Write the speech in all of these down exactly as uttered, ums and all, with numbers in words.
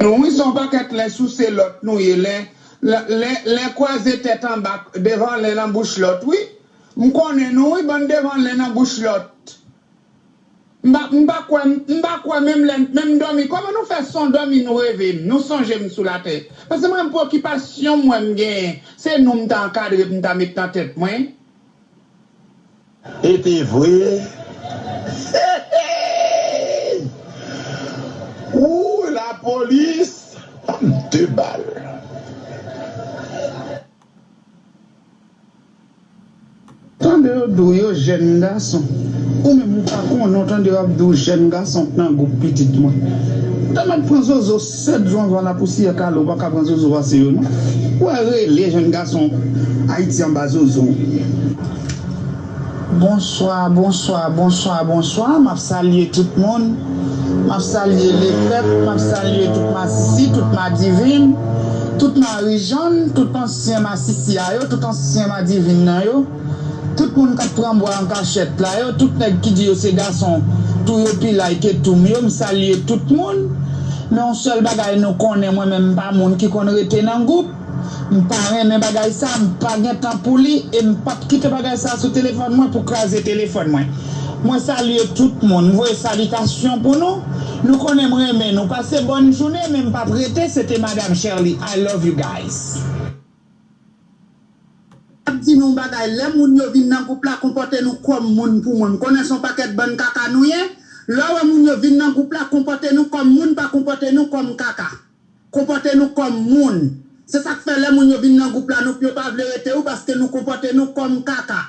Nou wi, se yon pakèt len souse lòt nou ye, len, len, len, len kwaze tèt anba, devan len nan bouch lòt, wi. M konnen nou, wi, bann devan len nan bouch lòt. M pa, m pa kwè, m pa kwè menm lè, menm dòmi. Kòman nou fè se yon dòmi nou reve m, nou sonje m sou latè? Paske mwen, pwokipasyon mwen m genyen, se nou m ta ankadre, m ta met nan tèt mwen. E te vre. Ou, lapolis, de bal. Tande yo di w yo jèn gason. Ou menm ou pa konnen, w tande yo ap di w jèn gason k nan gwoup pitit mwen. Tande ap pran zozo sèt jou anvan lapousiyè kale, ou pa ka pran zozo pase yo non. Ou wè rele jèn gason Ayiti anba zozo. Bonswa, bonswa, bonswa, bonswa. M ap salye tout moun. M ap salye lepèp. M ap salye tout masisi, tout madivin, tout marijòn, tout ansyen masisi a yo, tout ansyen madivin nan yo. Tout moun k ap pran bwa an kachèt la yo, tout nèg ki di yo se gason tou yo pi lay ke tou m yo, m salye tout moun. Men yon sèl bagay nou konnen, mwen menm m pa moun ki konn rete nan gwoup. M pa renmen bagay sa, m pa gen tan pou li, e m p ap kite bagay sa sou telefòn mwen pou kraze telefòn mwen. Mwen salye tout moun, m voye salitasyon pou nou. Nou konnen m renmen nou. Pase bòn jounen, men m p ap rete. Se te Madam Sherly. I love you guys. Ap di nou yon bagay, lè moun yo vin nan gwoup la, konpòte nou kòm moun pou mwen. M konnen se yon pakèt bann kaka nou ye. Lè w wè moun yo vin nan gwoup la, konpòte nou kòm moun, pa konpòte nou kòm kaka. Konpòte nou kòm moun. Se sa k fè lè moun yo vin nan gwoup la, nou, yo pa vle rete wi, paske nou konpòte nou kòm kaka.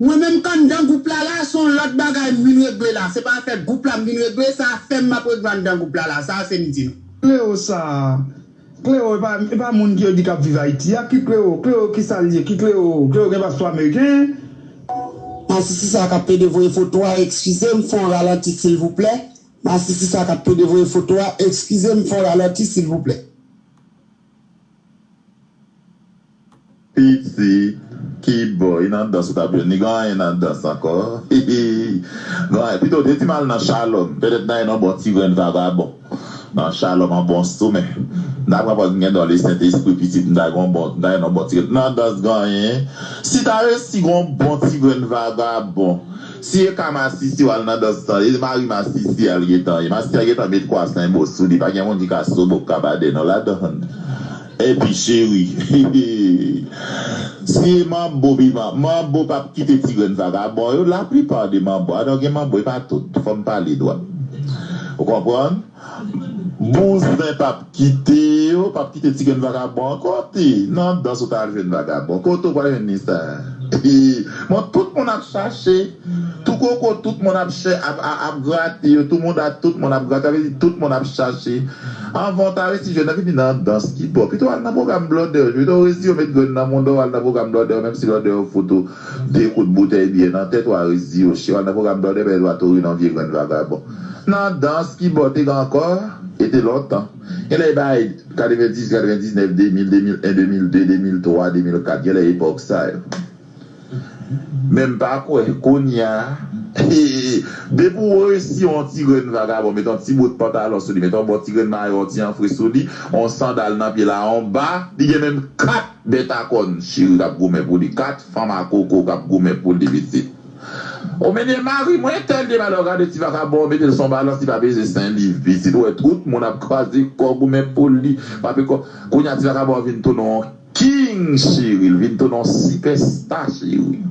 Mwen menm k anndan gwoup la la, se yon lòt bagay m vin regle la. Se pa afè gwoup la m vin regle, se afè m m ap regle anndan gwoup la la. Sa se m di nou. Kleo sa, Kleo e pa, e pa moun ki yo di k ap viv Ayiti a. Ki Kleo? Kleo ki sa l ye? Ki Kleo? Kleo gen paspò ameriken? Masisi sa k ap pede voye foto a, eskize m, fè yon ralanti silvouplè. Masisi sa k ap pede voye foto a, eskize m, fè yon ralanti silvouplè. Pitit, kibò, e nan dans ou t ap jwenn li? Gen anyen nan dans ankò? Gen anyen. Pito w te di m al nan Shalom. Petèt n a jwenn yon bon ti grenn vagabon nan Shalom, an bon soumen. N ta pran pòz m gen don Lesentespri, pitit, m ta gen yon bon, m ta jwenn yon bon ti grenn. Nan dans gen anyen. Si ta resi gen yon bon ti grenn vagabon, si e ka masisi w al nan dans lan, e mari masisi a l gentan ye. Masisi a gentan met kwa senbo sou li. Pa gen moun ki ka sobo k ka ba de non ladann. Epi cheri, si e manbo, pi man-, manbo p ap kite ti grenn vagabon yo, laplipa de manbo, a non gen manbo, e pa tout, fò m pale dwat. Ou konprann? Bouzen p ap kite yo, p ap kite ti grenn vagabon an kote. Nan dans ou ta al jwenn vagabon. Kote w pral jwenn li sa? Bon, tout moun ap chache. Tou koko, tout moun ap chè-, ap, ap, ap grate yo. Tout moun ap, tout moun ap grate. Sa vle di tout moun ap chache. Anvan w ta resi jwenn nan, vini nan dans kibò. Pito w al nan pwogram blòdè yo. Pito w resi yo met grenn nan mouda w, al nan pwogram blòdè yo, menm si blòdè yo fout ou de kout boutèy byè nan tèt, w a resi yo chè. W al nan pwogram blòdè, bèl dwa tou ri nan vye grenn vagabon. Nan dans kibò te gen ankò, e te lontan. Genlè e bay katrevenndis, katrevendiznèf, de mil, de mil en, de mil de, de mil twa, de mil kat, genlè epòk sa yo. Men m pa kwè, kounye a, depi w resi yon ti grenn vagabon, met yon ti bout pantalon sou li, met yon bon ti grenn mayo, yon ti anfre sou li, yon sandal nan pye l a, yon ba, li gen menm kat bèt a kòn cheri k ap goumen pou li, kat fanm a koko k ap goumen pou li, pitit. Ou mennen mari mwen tèl de malè, w gade ti vagabon, w mete l sou balans, li pa peze senk liv, pitit. Ou wè tout moun ap kwaze kò goumen pou li, pa pe kò. Kounye a ti vagabon vin tounen yon king, cheri, l vin tounen yon sipèsta, cheri.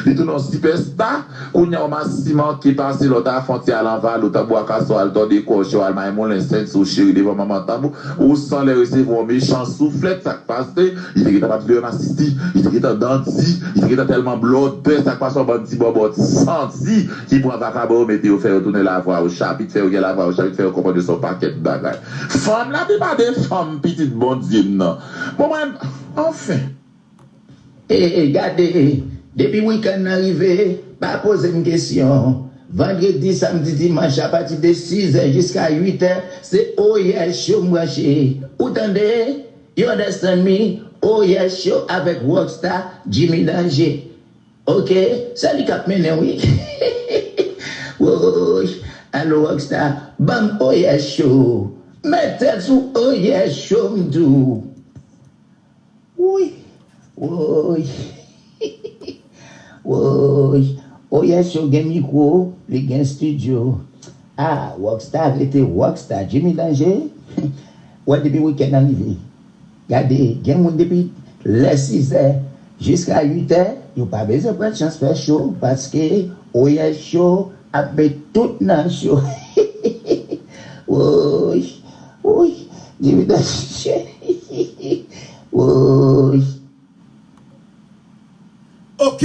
Li tounen yon sipèsta, kounye a w masiman ki pase lòt a fwontyè al anvale, w tanbou a kasò al tòde kò w, al may moulen sent sou cheri devan manman tanbou, ou san lè resevwa yon mechan souflèt, sa k pase, li te gentan pa t vle wè masisi, li te gentan danti, li te gentan tèlman blòdè, sa k pase yon bann ti bòbòt santi ki pran vakabon yo mete yo fè yo tounen lavwa yo chapit, fè yo gen lavwa yo chapit, fè yo konprann yo se yon pakèt bagay. Fanm, laplipa de fanm pitit Bondye m nan. Bon, mwen, anfen. E, e, gade, depi wikenn nan rive, pa poze m kesyon. Vandredi, samdi, dimanch, apati de sizè jiska uitè, se Oh Yes Show m branche. Ou tande? You understand me? Oh Yes Show avèk Rockstar Jimmy Danger. Ok, se li k ap mennen, wi. Woy, alo Rockstar, ban m Oh Yes Show. Mete sou Oyè Show m di w. Woy, woy, woy. Oyè Show gen mikwo, li gen estidyo. Ah, Rockstar rete Rockstar. Jimmy Danger, wè depi wikenn nan rive. Gade, gen moun depi lè sizè jiska uitè, yo pa bezwen pran chans fè show, paske Oyè Show ap met tout nan show. Woy, woy, Jimmy Danger. Woy. Ok.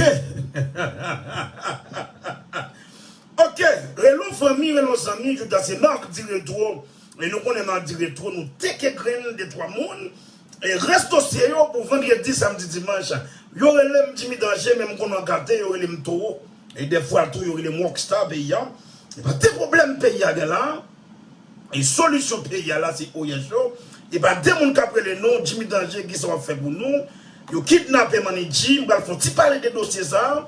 Ok, rele w fanmi, rele w zanmi, jouda se Marc di Retro. E nou konnen Marc di Retro, nou teke grenn de twa moun. E rès dosye yo pou vandredi, samdi, dimanch. Yo rele m Jimmy Danger, men m konnen gate, yo rele m Towo. E dèfwa tou, yo rele m Rockstar peyi a. E pa de pwoblèm peyi a gen la. E solisyon peyi a la se Oyè Show. E pa de moun k ap rele non Jimmy Danger, kisa w ap fè pou nou? Yo kidnape Manny G, m pral fè yon ti pale de dosye sa.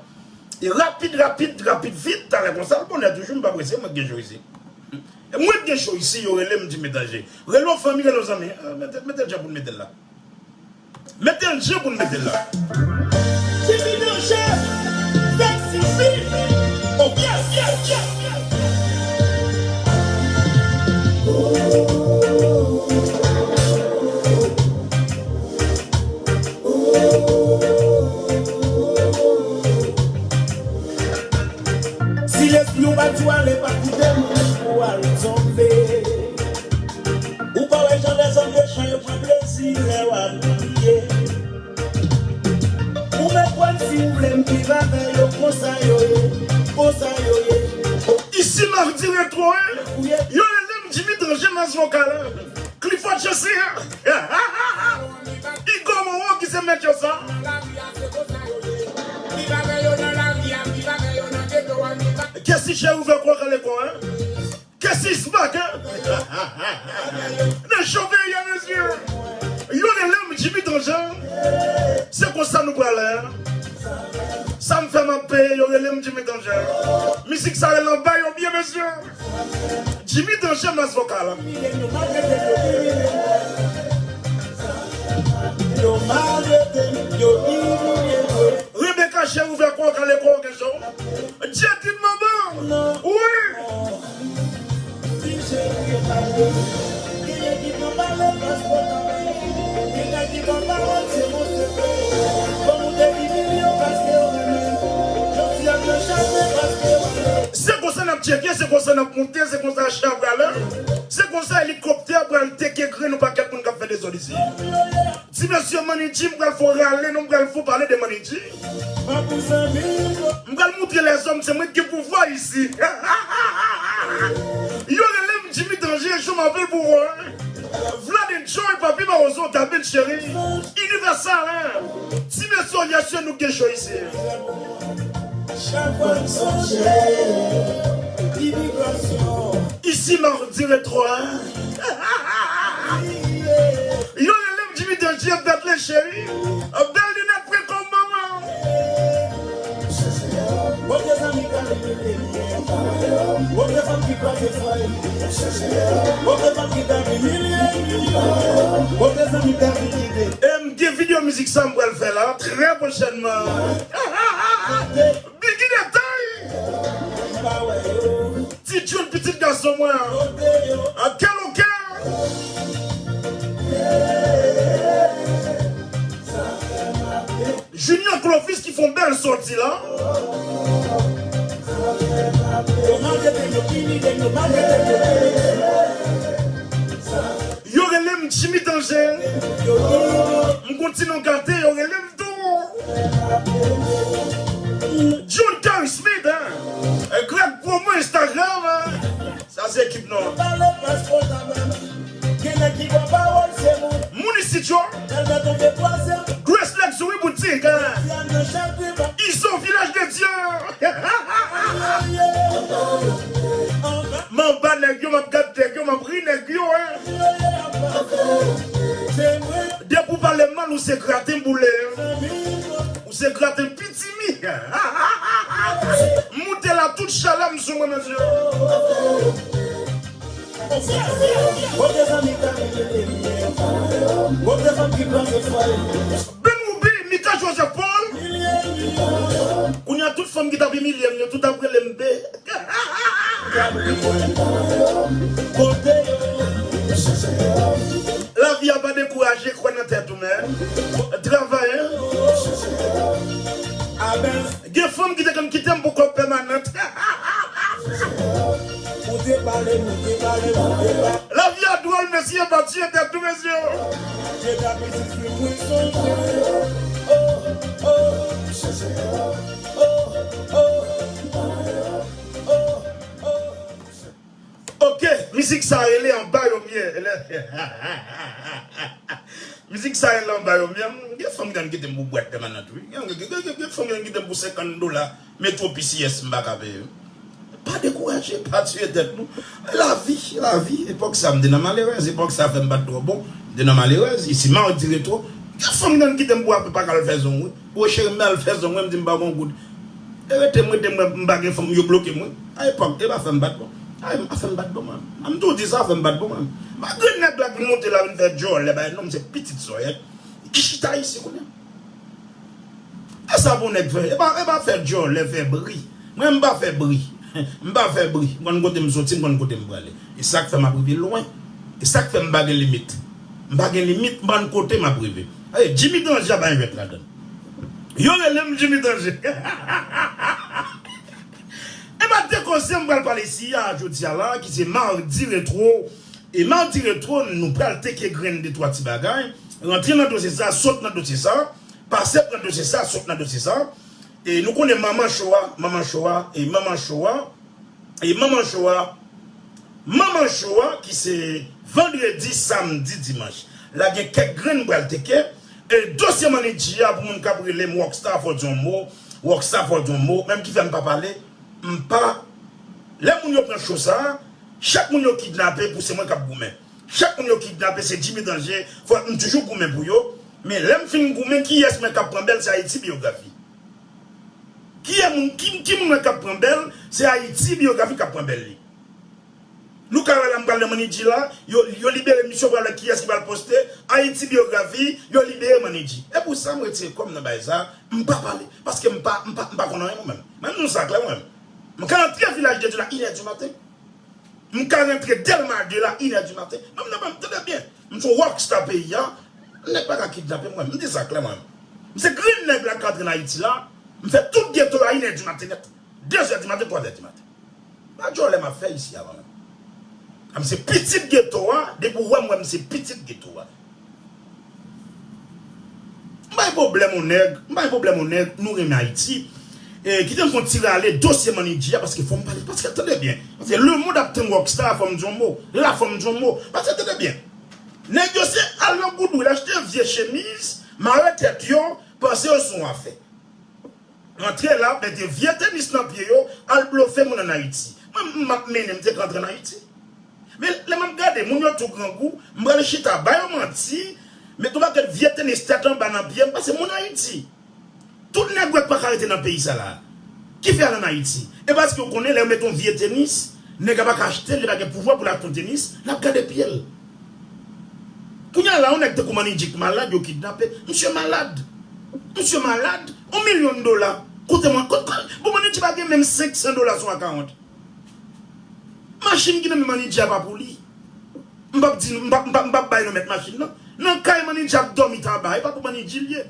E rapid, rapid, rapid, vit, talè konsa, l bonè toujou, m pa prese, mwen k gen show isi. E mwen k gen show isi, yo rele m Jimmy Danger. Rele w fanmi, rele w zanmi. Ah, mete, mete djab pou n mete l la. Mete l je pou n mete l la. Jimmy Danger, Sexy Beat. Oh, yes, yes, yes, yes. Si lespri w pa di w ale, pa koute moun pou w al tonbe. Ou pa wè jan lèzòm mechan yo pran plezi lè w ap kriye. Ou mèt pran si w vle m viv avè yo konsa yo ye, konsa yo ye. Isi Marc di Retro, hein? Yo rele m Jimmy Danger mas vokal, hein? Clifford Jesse, hein? Igor Moreau ki se mèt yo sa. Kesi cheri ouvè kò w kale kò, hein? Kesi is back, hein? Nan show peyi a, mesye. Yo rele m Jimmy Danger. Se konsa nou prale, hein? Sa m fè m ap peye, yo rele m Jimmy Danger. Mizik sa rele anba yo byen, mesye. Jimmy Danger mas vokal. Rebecca cheri ouvè kò w kale kò w gen show. Jadine manman. Wi. Se konsa n ap tcheke, se konsa n ap monte, se konsa chay ap prale, se konsa elikoptè pral teke grenn yon pakèt moun k ap fè dezòd isi. Ti mesye Manny G, m pral fè w rale, non, m pral fè w pale de Manny G. M pral moutre lèzòm se mwen ki gen pouvwa isi. Yo rele m Jimmy Danger, je m'appelle Bourou. Vlad Enjoy, Papi Mawozo, David Chéri, Universal, hein. Ti mesye, yèsye nou gen show isi. Chak fwa m sonje imigrasyon. Isi Marc di Retro, hein. Yo rele m Jimmy Danger, bèt le cheri. Bèl linèt, fre kòm manman. Bòkè zanmi k ap imite m. Bòkè fanm ki kwaze fwa yo. Bòkè fanm ki t ap imilye m. Bòkè zanmi k ap imite m. E m gen videyo mizik sa m pral fè la, trè pwochènman. Biggie Detay. Ti June, pitit gason mwen an. An kè lo kè. Junior Clovis ki fè yon bèl sòti la. Yo rele m Jimmy Danger. M kontinye gate, yo rele m John Carey Smith, hein? Greg Promo Instagram, hein? Sa se ekip nou. Moun isit yo. Grace Luxury Boutique, hein? Izo Village de Dieu. M anba nèg yo, m ap gad nèg yo, m ap ri nèg yo, hein? Depi w pale m mal, ou se graten boule. Ou se graten pitimi. M moute la, tout chala m sou mwen, mesye. Kote zanmi k ap rele m ye? Kote fanm ki plante fway? Ben Woubi, Mika Joseph Paul. Kounye a, tout fanm ki t ap imilye m yo, tout ap rele m B. Kote yo? Lavi a pa dekouraje, kwè nan tèt ou, men. Travay, hein? Gen fanm ki te konn kite m pou kòb pèmanant. Ou te pale m, ou te pale m, ou te pale. Lavi a dwòl, mesye, pa tiye tèt nou, mesye. Te ka pitit fi mwen sonje. Oh, oh, oh, oh, oh, oh. Ok, mizik sa rele Anba Yon Mye. Mizik sa rele Anba Yon Mye. Gen fanm ki konn kite m pou bwat pèmanant, wi. Gen, gen, gen, gen, gen fanm ki konn kite m pou senkant dola. Metro P C S m pa ka peye. Pa dekouraje, pa tiye tèt nou. Lavi, lavi. Epòk sa, m te nan malerèz. Epòk sa fè m pa t twò bon. M te nan malerèz. Isi, Mardi Retro. Gen fanm ki konn kite m pou ap pa ka al fè zong, wi. Ou cheri m al fè zong, mwen m di m pa gon goud. E rete m, rete m, m pa gen fanm, yo bloke m, wi. A epòk, e pa fè m pa t bon. A, e pa fè m pa t bon, mwen. A m tou di sa, fè m pa t bon, mwen. Malgre nèg la ki monte la vin fè djòlè, bay non, m se pitit sòyèt. Ki chita isi kounye a. E sa pou nèg fè. E pa, e pa fè djòlè, fè bri. Mwen, m pa fè bri. M pa fè bri. M konn kote m soti, m konn kote m prale. E sa k fè m ap rive lwen. E sa k fè m pa gen limit. M pa gen limit, m pa konn kote m ap rive. Aye, Jimmy Danje ap bay jwèt ladan. Yo rele m Jimmy Danje. E pa de koze m pral pale isi a, jodi a la, ki se Mardi Retro. E Mardi Retro, nou pral teke grenn de twa ti bagay. Rantre nan dosye sa, sot nan dosye sa. Pase pran dosye sa, sot nan dosye sa. E nou konnen manman cho a, manman cho a, e manman cho a, e manman cho a, manman cho a ki se vandredi, samdi, dimanch. La gen kèk grenn m pral teke. E dosye Manidji a pou moun k ap rele m Rockstar fò di yon mo, Rockstar fò di yon mo, menm ki fè m pa pale, m pa, lè moun yo pran cho sa, chak moun yo kidnape pou se mwen k ap goumen. Chak moun yo kidnape se Jimmy Danje, fò m toujou goumen pou yo. Men lè m fin goumen, kiyès mwen k ap pran bèl, se Ayiti Biyografi. Kiyès moun, ki, ki moun mwen k ap pran bèl, se Ayiti Biyografi k ap pran bèl li. Nou ka wè la m pral nan Manidji la, yo, yo libere misye, pral wè kiyès ki pral poste, Ayiti Biyografi, yo libere Manidji. E pou sa m retire kò m nan bagay sa, m pa pale, paske m pa, m pa, m pa konn anyen mwen menm. Mwen m di nou sa klè mwen menm. M ka antre Vilaj de Dye la inè di maten. M ka rantre Dèlma de la inè di maten. Mwen m nan ban m tande byen. M se yon rockstar peyi a. Nèg pa ka kidnape mwen. M di sa klè mwen. M se grenn nèg la k antre nan Ayiti la. M fè tout geto a inè di maten nèt. Dezè di maten, twazè di maten. Pa djòlè m ap fè isi a mwen. M se pitit geto a. Depi w wè m, wè m se pitit geto a. M pa gen pwoblèm yon nèg, m pa gen pwoblèm yon nèg, nou renmen Ayiti. E, kite m fè yon ti rale dosye Manidji a, paske fò m pale, paske tande byen. Paske lemonn ap tann Rockstar, fò m di yon mo. La fò m di yon mo. Paske tande byen. Nèg yo se al nan Goodwill, achte vye chemiz, mare tèt yo, panse yo se yon afè. Rantre la, mete vye tenis nan pye yo, al blofe moun ann Ayiti. Mwen, m ap mennen, m te ka antre ann Ayiti. Men lè m ap gade, moun yo tou grangou, m pral chita ba yo manti, met yon pakèt vye tenis tèt anba nan pye m, paske moun Ayiti. Tout nèg wè k pa ka rete nan peyi sa la. Ki fè al ann Ayiti? E paske w konnen lè yo met yon vye tenis, nèg la pa ka achte l, li pa gen pouvwa pou l achte yon tenis, l ap gade pye l. Kounye a la, yon nèg tankou Manidji k malad, yo kidnape. Misye malad. Misye malad. Yon milyon dola. Kote mwen, kote, bon, Manidji pa gen menm senk san dola sou akawont. Machin ki nan men Manidji a pa pou li. M p ap di, m p ap, m p ap, m p ap bay non mèt machin nan. Nan kay Manidji ap dòmi taba, e pa pou Manidji l ye.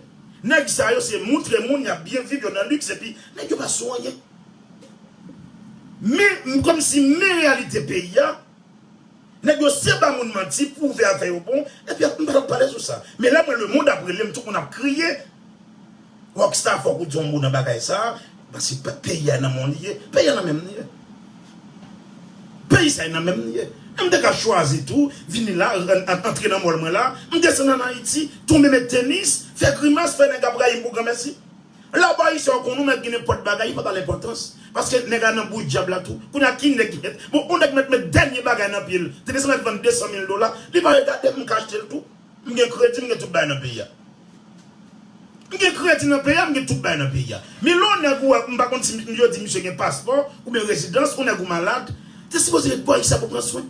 Nèg sa yo se moutre moun, y ap byen viv, yo nan liks, epi nèg yo pa sou anyen. Men, m kòmsi men reyalite peyi a, nèg yo se ba moun manti pou ouvè afè yo bon, epi ap, m pa t ap pale sou sa. Men lè mwen lemonn ap rele m, tout moun ap kriye, Rockstar, fòk ou di yon mo nan bagay sa, paske pe-, peyi a nan men w li ye, peyi a nan men m li ye. Peyi sa a nan men m li ye. M te ka chwazi tou, vini la, an-, an-, antre nan mòl mwen la, m desann ann Ayiti, tonbe met tenis, fè grimas, fè nèg ap rayi m pou granmèsi. Laba ayisyen yo konn ou mèt gen nenpòt bagay, li pa ba l enpòtans. Paske nèg la nan bouch dyab la tou. Kounye a ki nèg ki mèt, bon, yon nèg mèt met dènye bagay nan pye l, te desann al vann de san mil dola, li pa regade m, m ka achte l tou. M gen kredi, m gen tout bagay nan peyi a. M gen kredi nan peyi a, m gen tout bagay nan peyi a. Men lè yon nèg ou wè, m pa konn si m-, yo di misye gen paspò oubyen rezidans, yon nèg ou malad, te sipoze ret bò ayisyen pou pran swen.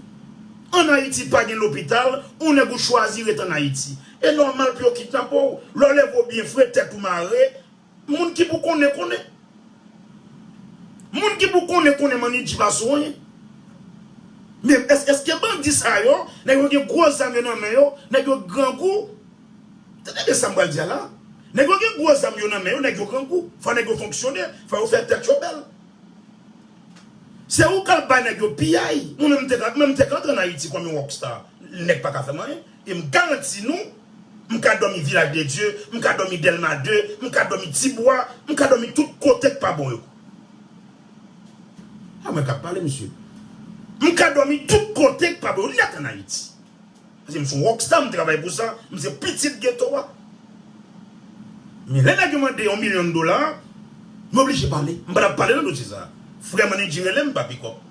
Ann Ayiti pa gen lopital, yon nèg ou chwazi ret ann Ayiti. E nòmal pou yo kidnape w. Lè w leve w byen fre, tèt ou mare, moun ki pou konnen, konnen. Moun ki pou konnen, konnen Manidji pa sou anyen. Men èske, èske bandi sa yo, nèg yo gen gwo zam yo nan men yo, nèg yo grangou? Tande byen sa m pral di a la. Nèg yo gen gwo zam yo nan men yo, nèg yo grangou. Fò nèg yo fonksyone, fò yo fè tèt yo bèl. Se ou k al bay nèg yo piyay. Mwen menm te ka, mwen menm te ka antre ann Ayiti kòm yon rockstar. Nèg pa ka fè m anyen. E m garanti nou, m ka dòmi Vilaj de Dye, m ka dòmi Dèlma de, m ka dòmi Tibwa, m ka dòmi tout kote k pa bon yo. A mwen k ap pale, mesye. M ka dòmi tout kote k pa bon yo, nèt ann Ayiti. Paske m se yon rockstar, m travay pou sa, m se pitit geto a. Men lè nèg yo mande yon milyon dola, m oblije pale. M pa t ap pale nan dosye sa. Frè Manidji rele m, m pa pikòp.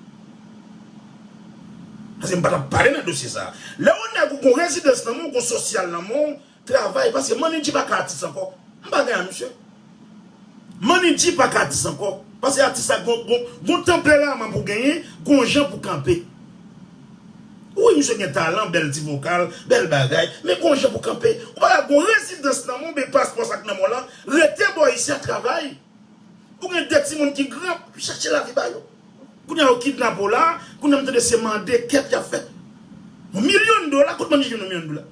Paske m pa t ap pale nan dosye sa. Lè yon nèg ou gon rezidans nan men w, gon sosyal nan men w, travay, paske Manidji pa ka atis ankò. M pa gen a misye. Manidji pa ka atis ankò. Paske atis la gon, gon, gon tanperaman pou genyen, gon jan pou kanpe. Wi, misye gen talan, bèl ti vokal, bèl bagay, men gon jan pou kanpe. Ou pa ka gon rezidans nan men w, oubyen paspò sa k nan men w lan, rete bò isi a travay. Ou gen de timoun ki gran, chèche lavi ba yo. Kounye a yo kidnape w la, kounye a m tande se mande kèt y ap fè. Yon milyon dola, kot Manidji jwenn yon milyon dola?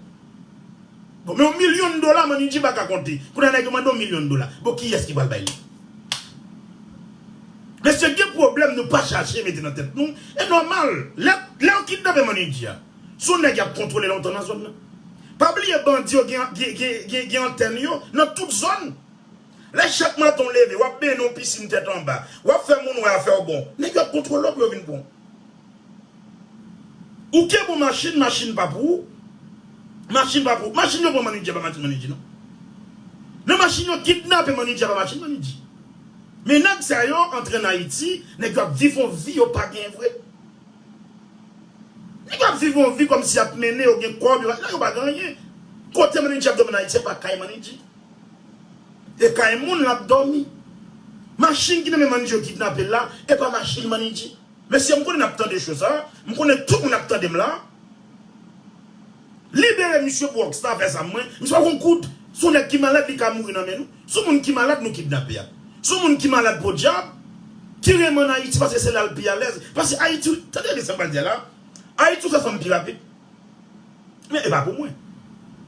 Bon, men yon milyon dola, Manidji pa ka konte. Kounye a nèg yo mande yon milyon dola. Bon, kiyès ki pral bay li? Mesye, gen pwoblèm nou pa chache mete nan tèt nou. E nòmal, lè, lè yo kidnape Manidji a, se yon nèg y ap kontwole lontan nan zòn nan. Pa bliye bandi yo gen, gen, gen, gen, gen antèn yo nan tout zòn. Lè chak maten w leve, w ap bennen yon pisin tèt anba, w ap fè moun wè afè w bon. Nèg yo ap kontwole w pou yo vin pran w. Ou kenbe yon machin, machin pa pou ou. Machin pa pou ou. Machin yo pran Manidji a pa machin Manidji, non. Nan machin yo kidnape Manidji a pa machin Manidji. Men nèg sa yo antre ann Ayiti, nèg yo ap viv yon vi yo pa genyen vre. Nèg yo ap viv yon vi kòmsi y ap mennen, yo gen kòb, yo, la yo pa gen anyen. Kote Manidji ap dòmi ann Ayiti, se pa kay Manidji. E kay moun l ap dòmi. Machin ki nan men Manidji yo kidnape l la, e pa machin Manidji. Mesye, m konnen n ap tande cho sa, m konnen tout moun ap tande m la. Libere misye pou rockstar fè sa mwen. Misye pa gon goud. Se yon nèg ki malad, li ka mouri nan men nou. Se yon moun ki malad nou kidnape a. Se yon moun ki malad podyab, ki renmen ann Ayiti paske se la l pi alèz. Paske Ayiti, tande byen sa m pral di a la. Ayiti ou fè fanm pi rapid. Men e pa pou mwen.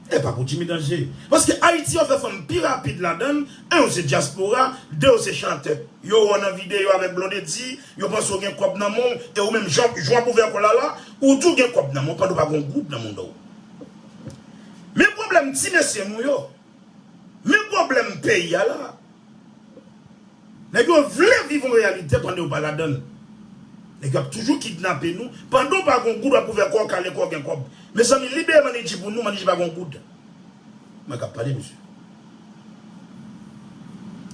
E pa pou Jimmy Danger. Paske Ayiti yo fè fanm pi rapid ladan l, en yo se dyaspora, de yo se chantè. Yo wè w nan videyo avèk Blondedy, yo panse w gen kòb nan men w, e ou menm jan, jan w ap ouvè kò w la la, ou di w gen kòb nan men w pandan w pa gen yon goud nan mouda w. Men pwoblèm ti mesye nou yo. Men pwoblèm peyi a la. Nèg yo vle viv yon reyalite pandan yo pa ladan l. Nèg yo ap toujou kidnape nou. Pandan w pa gen yon goud, w ap ouvè kò w, kale kò w, gen kòb. Mezanmi, libere Manidji pou nou, Manidji pa gen yon goud. Mwen k ap pale, mesye.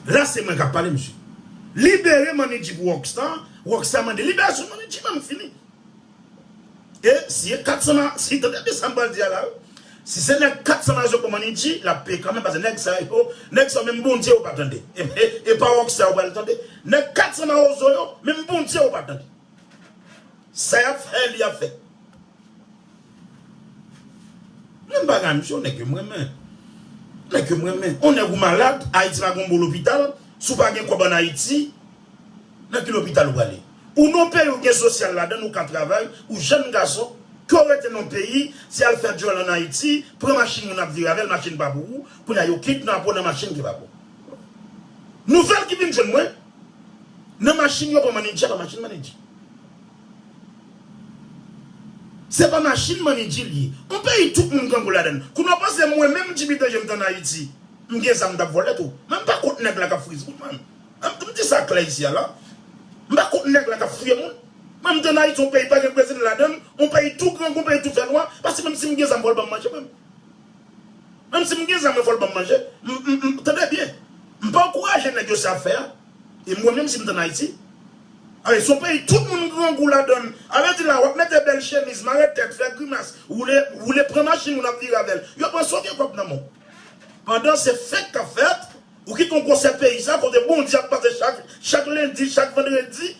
La, se mwen k ap pale, mesye. Libere Manidji pou Rockstar. Rockstar mande liberasyon Manidji, men m fini. E si e kat san ma, si tande byen sa m pral di a la, wi. Si se nèg kat san mazo pou Manidji, l ap peye kanmenm, paske nèg sa yo, nèg sa yo, menm Bondye yo pa tande. E, e, e pa Rockstar yo pral tande. Nèg kat san mawozo yo, menm Bondye yo pa tande. Sa y ap fè, li ap fè. Menm bagay, misye, yon nèg ke m renmen. Nèg ke m renmen. Yon nèg ou malad, Ayiti pa gen yon bon lopital, si w pa gen kòb ann Ayiti, nan ki lopital ou prale? Ou nan yon peyi ou gen sosyal ladan l, ou ka travay, ou jèn gason, ke w rete nan yon peyi, se al fè djòl ann Ayiti, pran machin moun ap vire avè l, machin pa pou ou, kounye a yo kidnape w nan machin ki pa pou ou. Nouvèl ki vin jwenn mwen, nan machin yo pran Manidji a, pa machin Manidji. Se pa machin Manidji l ye. Yon peyi tout moun grangou ladan l. Kounye a w panse mwen menm Jimmy Danger m t ann Ayiti, m gen zam m t ap vòlè tou. Men m pa kont nèg la k ap friz moun, man. M, m di sa klè isi a la. M pa kont nèg la k ap fouye moun. Mwen m t ann Ayiti, yon peyi pa gen prezidan ladan l, yon peyi tou grangou, yon peyi tou fè nwa, paske menm si m gen zam fò l ban m manje mwen. Menm si m gen zam, fò l ban m manje. M, m, m, tande byen. M pa ankouraje nèg yo sa ap fè a. E mwen menm si m t ann Ayiti. Ay, se yon peyi tout moun grangou ladan l. A vle di la, w ap mete bèl chemiz, mare tèt, fè grimas, woule, woule, pran machin moun ap vire avè l. Yo panse w gen kòb nan men w. Pandan se fèt k ap fèt, ou kite yon gwosè peyi sa, kote Bondye ap pase chak, chak lendi, chak vandredi.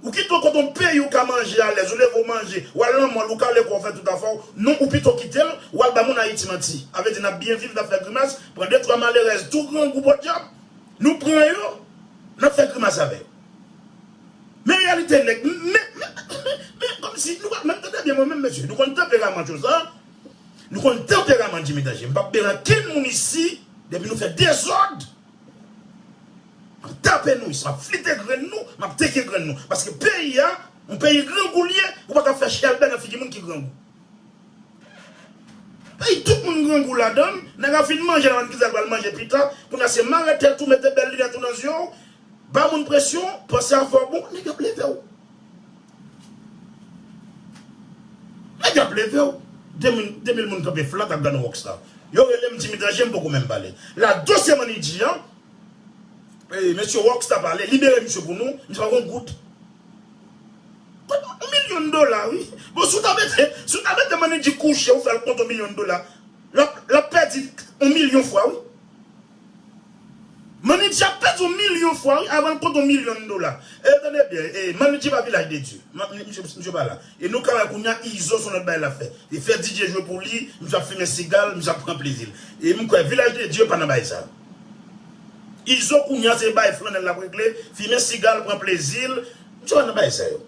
Ou kite Kote yon peyi ou ka manje alèz, ou leve ou manje, w al nan mòl, ou kale kò w fè tout afè w, non, ou pito kite l, w al ba moun Ayiti manti. A vle di n ap byen viv, n ap fè grimas, pran de twa malerèz tou grangou podyab, nou pran yo, n ap fè grimas avè yo. Men reyalite nèg, men, men, men, men kòmsi, nou pa, men tande byen mwen menm, mesye, nou konn tanperaman Tchoza, nou konn tanperaman Jimmy Danje. M p ap bere ankenn moun isi, depi nou fè dezòd, m ap tape nou isi, m ap flite grenn nou, m ap teke grenn nou. Paske peyi a, yon peyi grangou l ye, ou pa ka fè chèlbè nan figi moun ki grangou. Peyi tout moun grangou ladan l, nèg la fin manje, la konn kisa l pral manje pita, kounye a se mare tèt ou, mete bèl linèt ou nan zye w, ba moun presyon, panse afè w bon, nèg yo ap leve w. Nèg yo ap leve w. De mil, de mil moun kanpe flat ap gade yon rockstar. Yo rele m Jimmy Danje, m poko menm pale. La dosye Manidji an, eh, mesye rockstar pale, libere misye pou nou, misye pa gon goud. Yon milyon dola, wi. Bon, si w ta mete, si w ta mete Manidji kouche, ou fè l kont yon milyon dola, l ap, l ap pèdi yon milyon fwa, wi. Manidji ap pèdi yon milyon fwa, wi, avan l kont yon milyon dola. E, tande byen, e, Manidji pa Vilaj de Dye. Ma-, misye, misye pa la. E nou ka wè kounye a, Izo se yon lòt bagay l ap fè. Li fè D J jwe pou li, misye ap fimen siga l, misye ap pran plezi l. E m kwè Vilaj de Dye pa nan bagay sa. Izo kounye a se bay flannèl l ap regle, fimen siga l, pran plezi l. Misye pa nan bagay sa yo.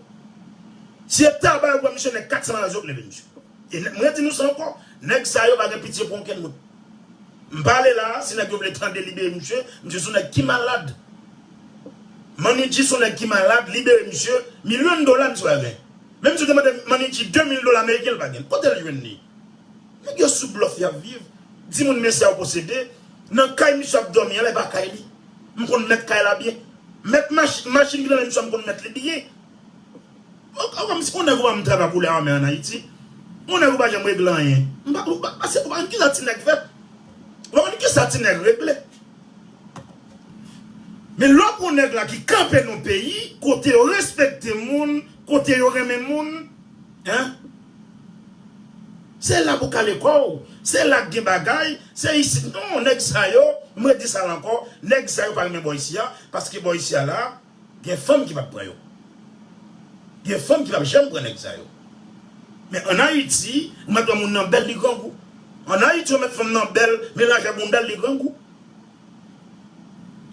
Si e taba yo pran misye, nèg kat san yo k leve misye. E nèg, mwen di nou sa ankò, nèg sa yo pa gen pitye pou okenn moun. M pale la a, si nèg yo vle tande libere misye, misye se yon nèg ki malad. Manidji se yon nèg ki malad, libere misye, milyon dola misye pa gen. Menm si w te mande Manidji de mil dola ameriken, l pa gen. Kote l jwenn li? Nèg yo sou blòf y ap viv. Di moun men sa yo posede. Nan kay misye ap dòmi an la, e pa kay li. M konn mèt kay la byen. Mèt mach-, machin ki nan men misye a, m konn mèt li byen. Ou, ou, kòmsi yon nèg ou pa janm travay pou lame an Ayiti. Yon nèg ou pa janm regle anyen. M pa, ou pa, pase, ou pa konn kisa ti nèg fè. Ou pa konn kisa ti nèg regle. Men lè w pran nèg la ki kanpe nan peyi, kote yo respekte moun, kote yo renmen moun, en? Se la pou kale kò w, se la k gen bagay, se isit. Non, nèg sa yo, mwen di sa la ankò, nèg sa yo pa renmen bò isi a, paske bò isi a la, gen fanm ki p ap pran yo. Gen fanm ki p ap janm pran nèg sa yo. Men ann Ayiti, ou mèt wè moun nan bèl, li grangou. Ann Ayiti, ou mèt fanm nan bèl, men lajè bounda l, li grangou.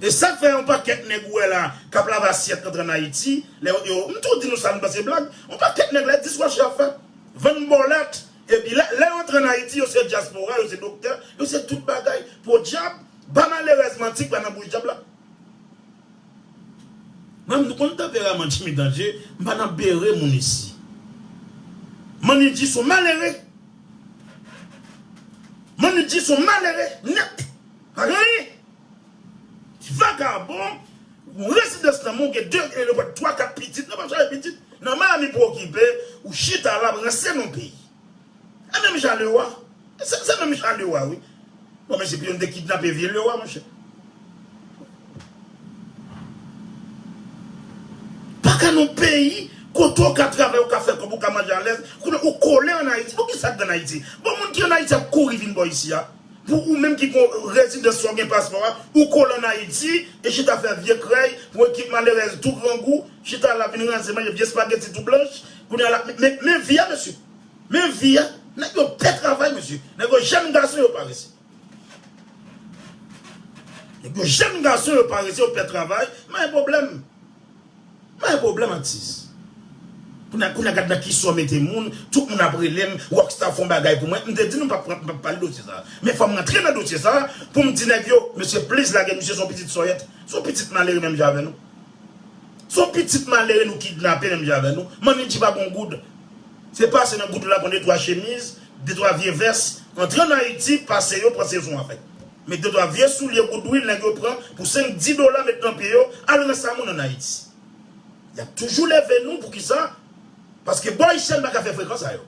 E sa k fè yon pakèt nèg ou wè la k ap lave asyèt antre ann Ayiti, lè yo, yo, m toujou di nou sa, nou panse blag, yon pakèt nèg la, e dishwasher y ap fè. Vann bòlèt, epi lè, lè yo antre ann Ayiti, yo se dyaspora, yo se doktè, yo se tout bagay. Podyab, ba malerèz manti k pa nan bouch dyab la. Mwen, nou konn tanperaman Jimmy Danje, m pa nan bere moun isi. Manidji se yon malere. Manidji se yon malere nèt. Pa gen anyen. Ti vagabon, ou rezidans nan men w gen de, e, twa, kat pitit, nan pa chache pitit. Nan Miami pou okipe, ou chita la ap ranse non peyi. E menm jan Lewa. Se, se menm jan Lewa, wi. Bon, mesye, pou yo te kidnape vye Lewa, monchè. Pa ka nan peyi kote w ka travay, ou ka fè kòb, ou ka manje alèz, kounye a ou kole ann Ayiti. Poukisa k gen ann Ayiti? Bon, moun ki ann Ayiti ap kouri vin bò isi a. Pou ou menm ki gon rezidans, ou gen paspò a, ou kole ann Ayiti, e chita fè vye krèy, pou ekip malerèz tou grangou, chita la vin ranse manje vye espageti tou blanch, kounye a la, men, men, men vi a, mesye. Men vi a, nèg yo pè travay, mesye. Nèg yo jèn gason yo parese. Nèg yo jèn gason yo parese, yo pè travay, men pwoblèm. Mwen gen pwoblèm atis. Kounye a, kounye a gad nan ki sa w mete moun, tout moun ap rele m, Rockstar fè yon bagay pou mwen. M te di nou m p ap pran, m p ap pale dosye sa a. Men fò m rantre nan dosye sa a pou m di nèg yo, mesye, please lage misye, se yon pitit sòyèt. Se yon pitit malere menm jan avè nou. Se yon pitit malere nou kidnape menm jan avè nou. Manidji pa gon goud. Se pase nan goud la pran de twa chemiz, de twa vye vès, antre ann Ayiti, pase yo, panse yo se yon afè. Met de twa vye soulye goudwil nèg yo pran pou senk, dis dola, met nan pye yo, al ranse moun ann Ayiti. Y ap toujou leve nou, poukisa? Paske bò isi a n pa ka fè frekan sa yo.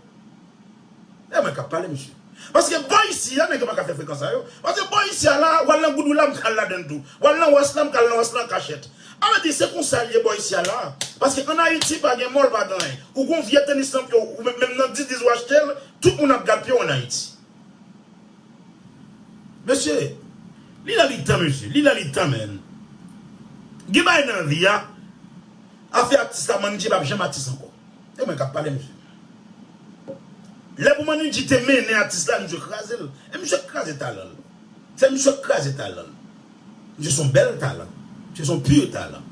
E mwen k ap pale, mesye. Paske bò isi a, nèg yo pa ka fè frekan sa yo. Paske bò isi a la, w al nan goudwil la, m ka al ladan l tou. W al nan wès la, m ka al nan wès la an kachèt. A vle di, se konsa l ye bò isi a la. Paske ann Ayiti, pa gen mòl, pa gen anyen. Ou gon vye tenis nan pye w, ou menm, menm nan dis dis w achte l, tout moun ap gad pye w ann Ayiti. Mesye, li lè li tan, mesye. Li lè li tan, men. Gen bagay nan vi a, Afè atis la, Manidji p ap janm atis ankò. E mwen k ap pale, mesye. Lè pou Manidji te mennen atis la, misye kraze l. E misye k kraze talan l. Se misye k kraze talan l. Misye se yon bèl talan. Misye se yon pur talan.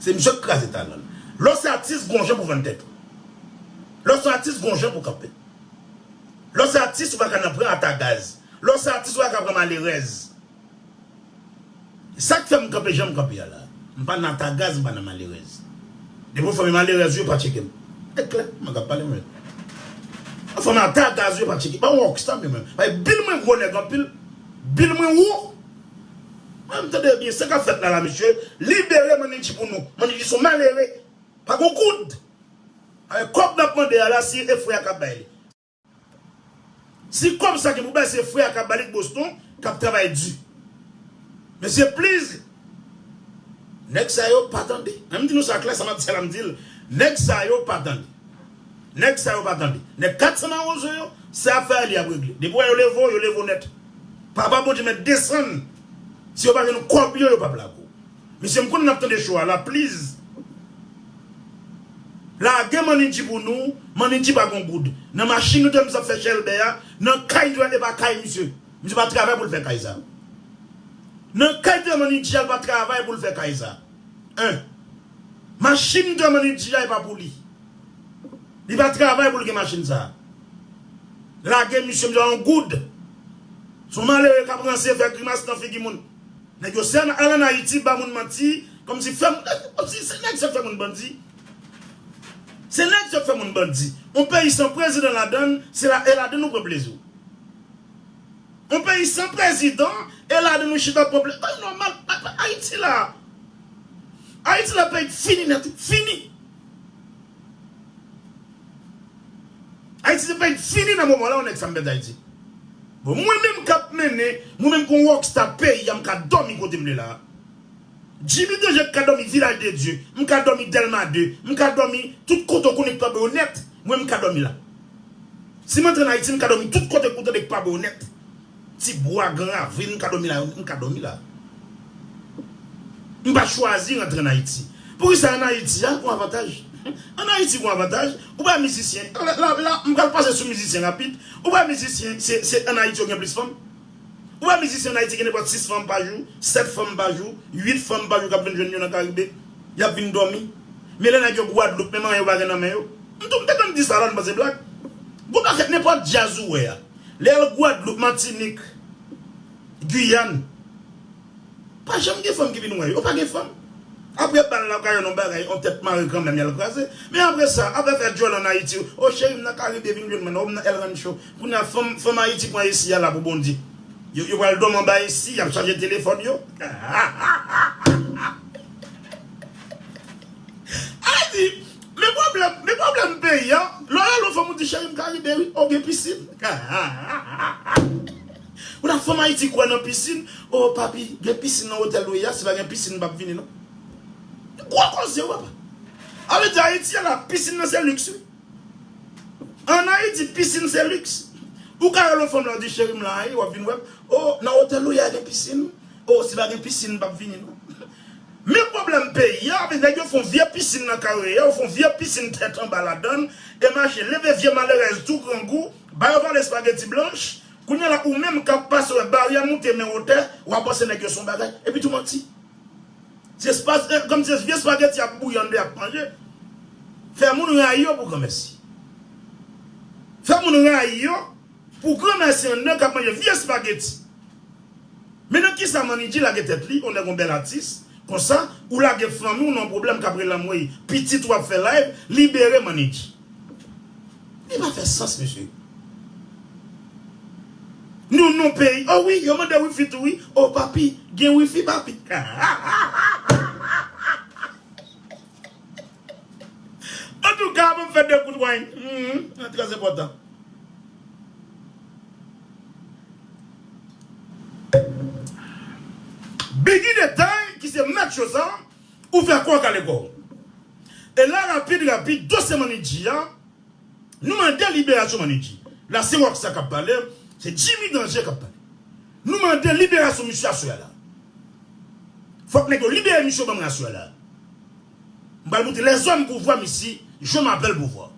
Se misye k kraze talan l. Lè w se atis, gon jan pou vann tèt ou. Lè w se atis, gon jan pou kanpe. Lè w se atis, ou pa ka nan pran ata gaz. Lè w se atis, ou pa ka pran malerèz. Sa k fè m kanpe jan m kanpe a la. M pa nan ata gaz, m pa nan malerèz. Depi yon fanm malerèz, yo pa tcheke m. E klè, mwen k ap pale mwen. Yon fanm ata gaz, yo pa tcheke. Pa yon rockstar, men mwen. Bay bil mwen gwo nèg anpil. Bil mwen wo. Mwen, m tande byen, sa k ap fèt la, la, mesye. Libere Manidji pou nou. Manidji se yon malere. Pa gon goud. Avèk kòb n ap mande a la, si e frè a k ap bay li. Si kòb sa gen pou bay, se frè a k ap ba li k Boston, k ap travay di. Mesye, please. Nèg sa yo pa tande. An m di nou sa klè, sa m ap di, sa la m di l. Nèg sa yo pa tande. Nèg sa yo pa tande. Nèg kat san mawozo yo, se afè a li ap regle. Depi w wè yo leve w, yo leve w nèt. Papa Bondye mèt desann. Si yo pa jwenn kòb yo, yo p ap lage w. Mesye, m konnen n ap tande cho a la, please. Lage Manidji pou nou, Manidji pa gon goud. Nan machin nou te wè misye ap fè chèlbè a, nan kay nou te wè e pa kay misye. Misye pa travay pou l fè kay sa. Nan kay nou te wè Manidji a, l pa travay pou l fè kay sa. En. Machin nou te wè Manidji a, e pa pou li. Li pa travay pou l gen machin sa. Lage misye, misye pa yon goud. Se yon malere k ap ranse, fè grimas nan figi moun. Nèg yo se al ann Ayiti ba moun manti, kòmsi fè, kòmsi se nèg sa k fè moun bandi. Se nèg sa k fè moun bandi. Yon peyi san prezidan ladan l, se la, e ladan l ou pran plezi w. Yon peyi san prezidan, e ladan l ou chita pran plezi. Bay nòmal, Ayiti la. Ayiti la peyi fini nèt, fini. Ayiti se peyi fini nan moman la, yon nèg sa m pèdi Ayiti. Bon, mwen menm k ap mennen, mwen menm kon rockstar peyi a, m ka dòmi kote m vle la. Jimmy Danje ka dòmi Vilaj de Dye, m ka dòmi Dèlma de, m ka dòmi tout kote w konnen k pa bò yo nèt, mwen m ka dòmi la. Si m antre ann Ayiti, m ka dòmi tout kote ou tande k pa bò yo nèt. Ti bwa, gran ravin, m ka dòmi la, m ka dòmi la. M pa chwazi rantre ann Ayiti. Poukisa ann Ayiti a gon avantaj? Ann Ayiti gon avantaj. Ou pa mizisyen. La, la, la, m pral pase sou mizisyen rapid. Ou pa mizisyen, se, se ann Ayiti yo gen plis fanm. Ou pa mizisyen ann Ayiti gen nenpòt sis fanm pa jou, sèt fanm pa jou, uit fanm pa jou k ap vin jwenn yo nan Karibe. Y ap vin dòmi. Men lè nèg yo Gwadloup, menm anyen yo pa gen nan men yo. M tou, m te konn di sa la, m panse blag. Gon pakèt nenpòt djaz ou wè a. Lè y al Gwadloup, Matinik, Giyàn, pa janm gen fanm ki vin wè yo. Yo pa gen fanm. Apre bal la, yo ka jwenn yon bagay, yon tèt mare kanmenm, y al kraze. Men apre sa, apre fè djòl ann Ayiti, o cheri m nan Karibe, vin jwenn mwen, o m nan El Rancho. Kounye a, fanm, fanm Ayiti pran esi a la pou Bondye. Yo, yo pral dòmi anba esi, y ap chaje telefòn yo. Ayiti, men pwoblèm, men pwoblèm peyi a, lè w rele yon fanm, ou di, cheri m Karibe, wi, o gen pisin. Ou la fanm Ayiti kwè nan pisin, o papi, gen pisin nan otèl ou ye a, si pa gen pisin, m p ap vini non. Gwo koze, wi, papa. A vle di, Ayiti a la, pisin nan se liks, wi. Ann Ayiti, pisin se liks. Ou ka rele yon fanm la, ou di, cheri m la, wi, w ap vin wè m. O, nan otèl ou ye a gen pisin. O, si pa gen pisin, m p ap vini non. Men pwoblèm peyi a, men nèg yo fè yon vye pisin nan kare a, yo fè yon vye pisin tèt anba ladan l, e mache leve vye malerèz tou grangou, ba yo vale espageti blanch, kounye a la ou menm k ap pase wè baryè moute men wotè, w ap panse nèg yo se yon bagay, epi tou manti. Se espas, e, kòm se vye espageti ap bouyi anndan y ap manje, fè moun rayi yo pou granmèsi. Fè moun rayi yo pou granmèsi anndan k ap manje vye espageti. Men nan kisa Manidji lage tèt li, yon nèg yon bèl atis, konsa, ou lage fanmi w nan yon pwoblèm k ap rele anmwey, pitit ou ap fè live, libere Manidji. Li pa fè sans, mesye. Nou, nou peyi, o wi, yo mande wifi tou wi, o papi, gen wifi papi. Antouka, ban m fè de kout wine. Mhm, trè enpòtan. Biggy Detay, ki se mèt cho sa, ou fè kò w kale kò w. E la, rapid, rapid, dosye Manidji a, nou mande liberasyon Manidji. La, se Rockstar k ap pale, se Jimmy Danje k ap pale. Nou mande liberasyon misye aswè a la. Fòk nèg yo libere misye ban mwen aswè a la. M pral montre lèzòm pouvwa m isi, je m'appelle pouvwa.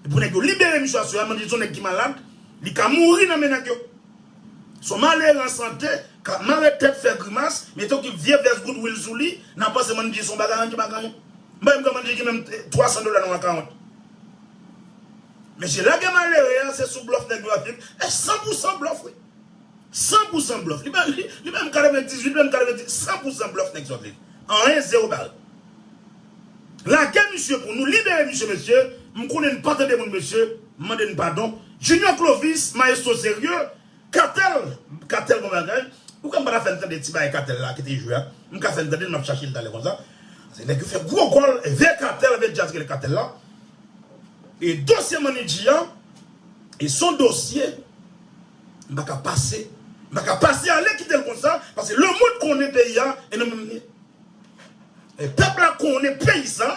E pou nèg yo libere misye aswè a, Manidji se yon nèg ki malad, li ka mouri nan men nèg yo. Se yon malere an sante, k ap mare tèt, fè grimas, mete yon ki vye vès Goodwill sou li, n ap panse Manidji se yon bagay, anyen ki pa gen anyen. M pa menm kwè Manidji gen menm twa san dola nan akawont. Mesye, lage malere a, se sou blòf nèg yo ap viv. E san pou san blòf, wi. San pou san blòf. Li menm, li, li menm katrevendizuit, li menm katrevendizuit, san pou san blòf nèg sòt li. Anyen, zewo bare. Lage misye pou nou, libere misye, mesye. M konnen n pa tande moun, mesye. M mande n padon. Junior Clovis, Maestro Serye, Katèl, Katèl bon bagay. Ou kwè m pa ta fè n tande ti bagay Katèl la ki te jwe a? M ka fè n tande l, m ap chache l talè konsa. Se nèg yo fè gwo gòl, e veye Katèl, veye djaz rele Katèl la. E dosye Manidji a, e se yon dosye, m pa ka pase, m pa ka pase ale kite l konsa, paske lemonn konnen peyi a, e nan men m li ye. E pèp la konnen peyi sa,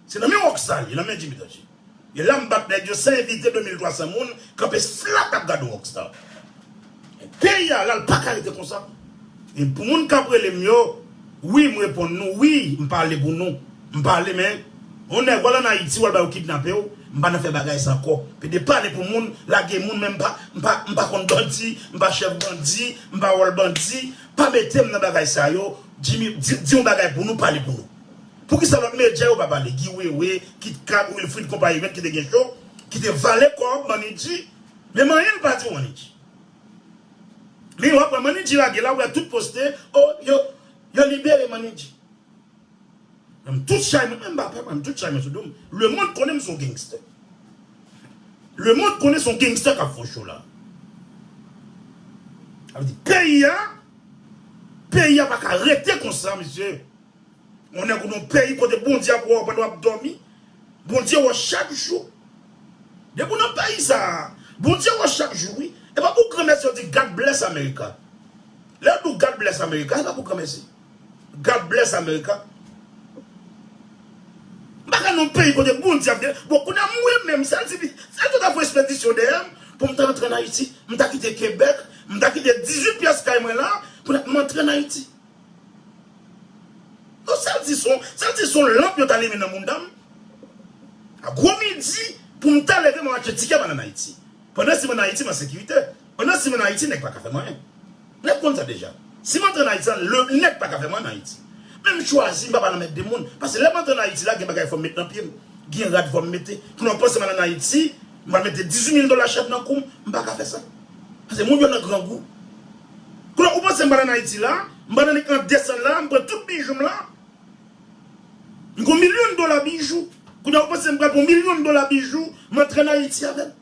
se nan men Rockstar li, nan men Jimmy Danje. E la m bat nèg yo san envite, de mil twa san moun, kanpe flat ap gade Rockstar. Peyi a, la, l pa ka rete konsa. E pou moun k ap rele m yo, wi, m reponn nou, wi, m pale pou nou. M pale, men, yon nèg w al ann Ayiti, w al ba yo kidnape w, m pa nan fè bagay sa ankò. Pede pale pou moun, lage moun, men m pa, m pa, m pa konn bandi, m pa chèf bandi, m pa wòl bandi, pa mete m nan bagay sa yo. Jimmy, di, di yon bagay pou nou, pale pou nou. Poukisa lòt medya yo pa pale? Guy Wewe, Kit Kat, Wilfrid, konpayi, ki te gen cho, ki te vale kòb Manidji, men anyen l pa di Manidji. Men w ap wè Manidji lage la, w wè tout poste, o, yo, yo libere Manidji. Mwen, tout chay mwen, mwen pa pè, mwen, tout chay mwen sou do m. Lemonn konnen m se yon gangster. Lemonn konnen se yon gangster k ap fè cho la. Sa vle di, peyi a, peyi a pa ka rete konsa, mesye. On nèg ou nan peyi kote Bondye ap wè w pandan w ap dòmi. Bondye wè w chak jou. Depi w nan peyi sa a, Bondye wè w chak jou, wi. E pa pou granmèsi yo di, "God bless America." Lè yo di w, "God bless America," e pa pou granmèsi. God bless America. M pa ka nan peyi kote Bondye ap gen. Bon, kounye a, mwen menm, sèl ti, sèl ti ta fè espedisyon dèyè m, pou m ta antre ann Ayiti. M ta kite Kebèk, m ta kite dizuit pyès kay mwen la, pou m antre ann Ayiti. Non, sèl ti son, sèl ti son lanp yo ta limen nan mouda m. A gwo midi, pou m ta leve, m ap achte tikè m al ann Ayiti. Pandan si m ann Ayiti, m an sekirite. Pandan si m ann Ayiti, nèg pa ka fè m anyen. Nèg konn sa deja. Si m antre ann Ayiti, le, nèg pa ka fè m anyen ann Ayiti. Men m chwazi, m pa pral anmède moun. Paske lè m antre ann Ayiti la, gen bagay fò m met nan pye m. Gen rad fò m mete. Kounye a w panse m al ann Ayiti, m pral mete dizuit mil dola chèk nan kou m, m pa ka fè sa. Paske moun yo nan grangou. Kounye a, ou panse m pral ann Ayiti la, m pral annik an desann la, m pran tout bijou m la. M gen yon milyon dola bijou. Kounye a, ou panse m pral pran yon milyon dola bijou, m antre ann Ayiti avè l.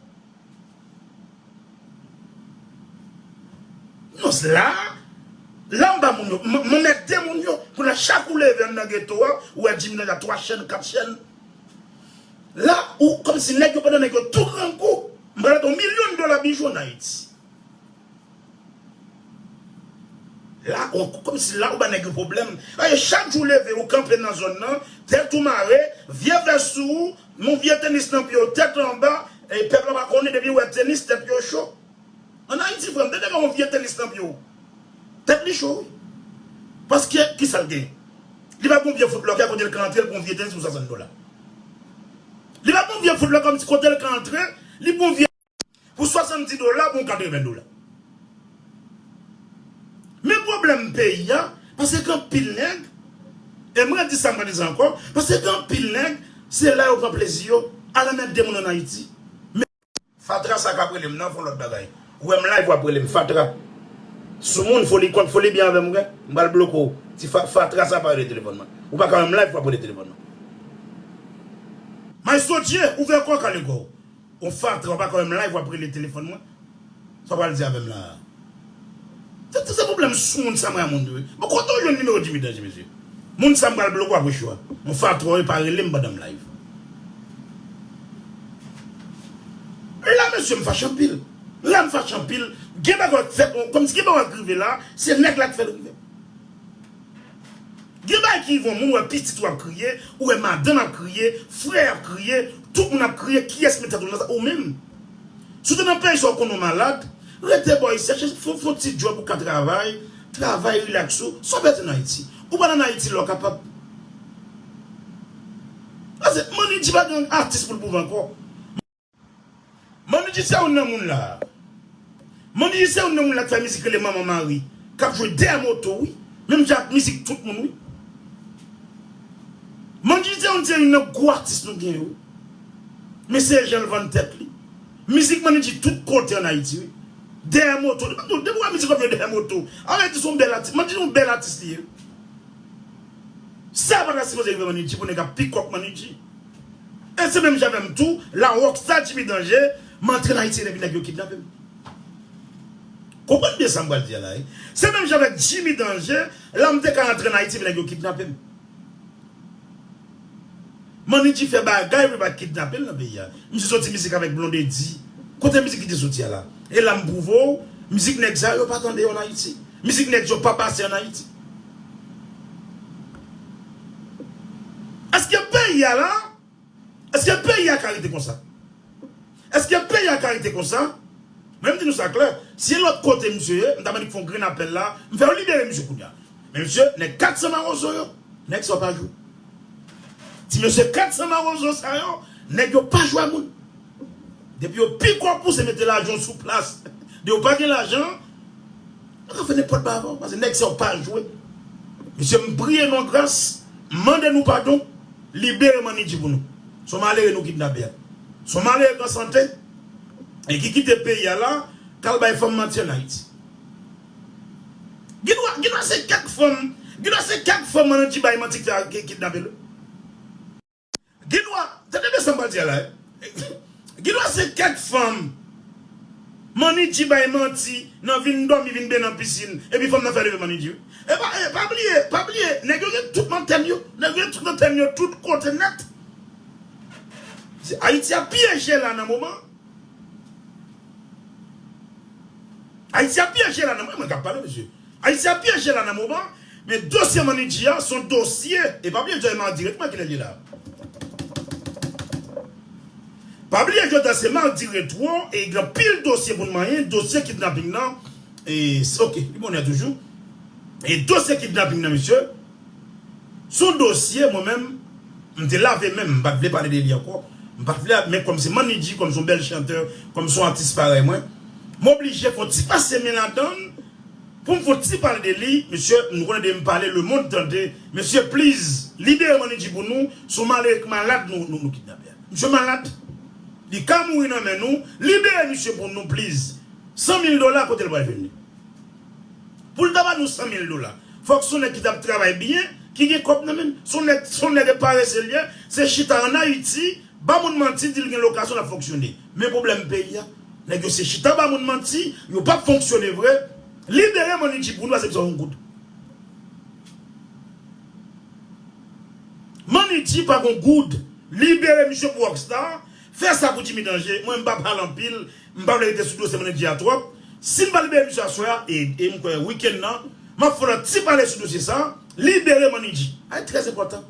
Non, la, la m ba moun yo, m, m anmède moun yo. Kounye a, chak ou leve anndan geto a, ou wè Jimmy Danje a twa chèn, kat chèn. La, ou, kòmsi nèg yo, pandan nèg yo tou grangou, m pral achte yon milyon dola bijou ann Ayiti. La, ou, kòmsi la, ou ba nèg yo pwoblèm. Paske chak jou ou leve, ou kanpe nan zòn nan, tèt ou mare, vye vès sou ou, yon vye tenis nan pye w, tèt anba, e pèp la pa konnen, depi yo wè tenis, tèt yo cho. Ann Ayiti, frè m, depi w wè yon vye tenis nan pye w, tèt li cho, wi. Paske, kisa l gen? Li pa gon vye foutlòkè kote l ka antre, l pran yon vye tenis pou swasant dola. Li pa gon vye foutlòkè kòmsi kote l ka antre, li pran yon vye pou swasanndis dola, pou yon katreven dola. Men pwoblèm peyi a, paske gen anpil nèg, e mwen di sa, mwen di sa ankò, paske gen anpil nèg, se la yo pran plezi yo, al anmède moun ann Ayiti. Men fatra sa k ap rele m nan, fè yon lòt bagay. Ou wè m live, w ap rele m fatra. Soumoun, fò li konn, fò li byen avè m, wi. M pral bloke w. Ti fa-, fatra sa pa rele telefòn mwen. Ou pa ka wè m live, w ap rele telefòn mwen. Maestro Dje, ouvè kò w, kale kò w. Yon fatra, w pa ka wè m live, w ap rele telefòn mwen. Sa w pral di avè m la a? Se, se, se pwoblèm sou moun sa mwen a moun yo. Bon, kote w jwenn nimewo Jimmy Danje, mesye? Moun sa m pral bloke w apre show a. Yon fatra, w pa rele m pandan m live. La, mesye, m fache anpil. La, m fache anpil. Gen bagay k fèt, kòmsi gen bagay k rive la, se nèg la k fè l rive. Gen bagay ki rive yon moun, ou wè pitit ou ap kriye, ou wè madanm ap kriye, frè ap kriye, tout moun ap kriye, kiyès mete tèt ou nan sa? Ou menm. Si w te nan peyi sa w konnen w malad, rete bò isit, chèche fè, fè yon ti djòb ou ka travay, travay, rilaks ou, sa w bezwen ann Ayiti. Ou pral ann Ayiti lè w kapab. Ti pa gen atis pou l pwouve ankò. Manidji se youn nan moun la. Manidji se youn nan moun la k fè mizik rele Manman Mari, k ap jwe dèyè moto, wi. Menm jan ak mizik tout moun, wi. Manidji se youn, se youn nan gwo atis nou gen yo. Men se jan l vann tèt li. Mizik Manidji tout kote ann Ayiti, wi. Dèyè moto. Depi w wè mizik w ap jwe dèyè moto, ann Ayiti se yon bèl atis. Manidji se yon bèl atis li ye. Sa pa ta sipoze rive Manidji pou nèg ap pikòk Manidji. E se menm jan avè m tou, la rockstar Jimmy Danger, m antre ann Ayiti epi nèg yo kidnape m. Konprann byen sa m pral di a la, wi. Se menm jan avèk Jimmy Danger, la m te ka antre ann Ayiti epi nèg yo kidnape m. Manidji fè bagay pou yo pa kidnape l nan peyi a. Misye soti mizik avèk Blondedy. Kote mizik li te soti a la? E la m pwouve w, mizik nèg sa yo pa tande yo ann Ayiti. Mizik nèg yo pa pase ann Ayiti. Èske peyi a la, èske peyi a ka rete konsa? Èske peyi a ka rete konsa? Mwen, m di nou sa klè. Si lòt kote misye ye, m ta mande fè yon grenn apèl la, m fè yo libere misye kounye a. Men misye, nèg kat san mawozo yo, nèg sa yo pa jwe. Ti mesye kat san mawozo sa yo, nèg yo pa jwe a moun. Depi yo pikòk ou, se mete lajan sou plas. Depi yo pa gen lajan, yo ka fè nenpòt bagay avè w, paske nèg sa yo pa jwe. Mesye, m priye nou an gras, m mande nou padon, libere Manidji pou nou. Se yon malere nou kidnape a. Se yon malere k an sante, e ki kite peyi a la, k al bay fanm manti ann Ayiti. Gen dwa, gen dwa se kèk fanm, gen dwa se kèk fanm Manidji bay manti k fè ki kidnape l. Gen dwa, tande byen sa m pral di a la, wi. Gen dwa se kèk fanm Manidji bay manti nan vin dòmi, vin benyen nan pisin, epi fanm nan fè leve Manidji, wi. E pa, e pa bliye, pa bliye, nèg yo gen tout antèn yo, nèg yo gen tout antèn yo, tout kote nèt. Se Ayiti ap pyeje la nan moman. Ayiti ap pyeje la nan, mwen, mwen k ap pale, mesye. Ayiti ap pyeje la nan moman, men dosye Manidji a, se yon dosye, e pa bliye jodi a se madi retwo, kilè l ye la? Pa bliye jodi a se madi retwo, e gen anpil dosye pou n manyen, dosye kidnaping nan, e, ok, li bonè toujou. E dosye kidnaping nan, mesye, se yon dosye, mwen menm, m te lave men m, m pa t vle pale de li ankò. M pa t vle, men kòm se Manidji, kòm se yon bèl chantè, kòm se yon atis parèy mwen, m oblije fè yon ti pase men ladan l pou m fè yon ti pale de li. Mesye, nou konnen de m pale, lemonn tande. Mesye, please, libere Manidji pou nou. Se yon malere k malad nou, nou, nou kidnape a. Misye malad. Li ka mouri nan men nou. Libere misye pou nou, please. San mil dola, kote l pral jwenn li? Pou l ta ba nou san mil dola, fòk se yon nèg ki t ap travay byen, ki gen kòb nan men l. Se yon nèg, se yon nèg parese l ye, se chita ann Ayiti, ba moun manti, di l gen lokasyon, l ap fonksyone. Men pwoblèm peyi a, nèg yo se chita ba moun manti, yo p ap fonksyone vre. Libere Manidji pou nou, paske m sa yon goud. Manidji pa gon goud. Libere misye pou Rockstar. Fè sa pou Jimmy Danger. Mwen, m pa pale anpil. M pa vle rete sou dosye Manidji a twòp. Si n pa libere misye aswè a, e, e m kwè wikenn nan, m ap fè yon lòt ti pale sou dosye sa. Libere Manidji. Ay, trè enpòtan.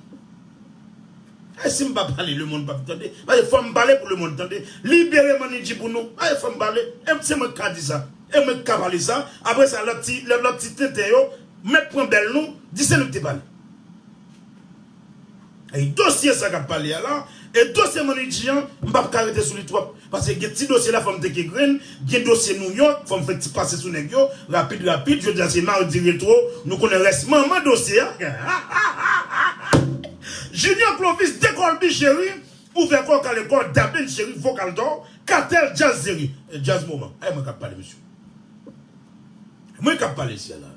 Ay, si m pa pale, lemonn p ap tande. Paske fò m pale pou lemonn tande. Libere Manidji pou nou. Ay, fò m pale. E se mwen k ka di sa. E mwen k ka pale sa. Apre sa, lòt ti, lòt, lòt ti tenten yo, mèt pran bèl nou, di se nou ki te pale. E dosye sa k ap pale a la, e dosye Manidji an, m p ap ka rete sou li twòp. Paske gen ti dosye la, fò m teke grenn, gen dosye Nouyòk, fò m fè ti pase sou nèg yo, rapid, rapid, jodi a se madi retwo, nou konnen rès manman dosye a. Junior Clovis, Dekolbi cheri, ouvè kò w, kale kò w, Dabin cheri, vokal dò, Katèl, djaz seri, djaz moman. Ay, mwen k ap pale, mesye. Mwen k ap pale isi a la.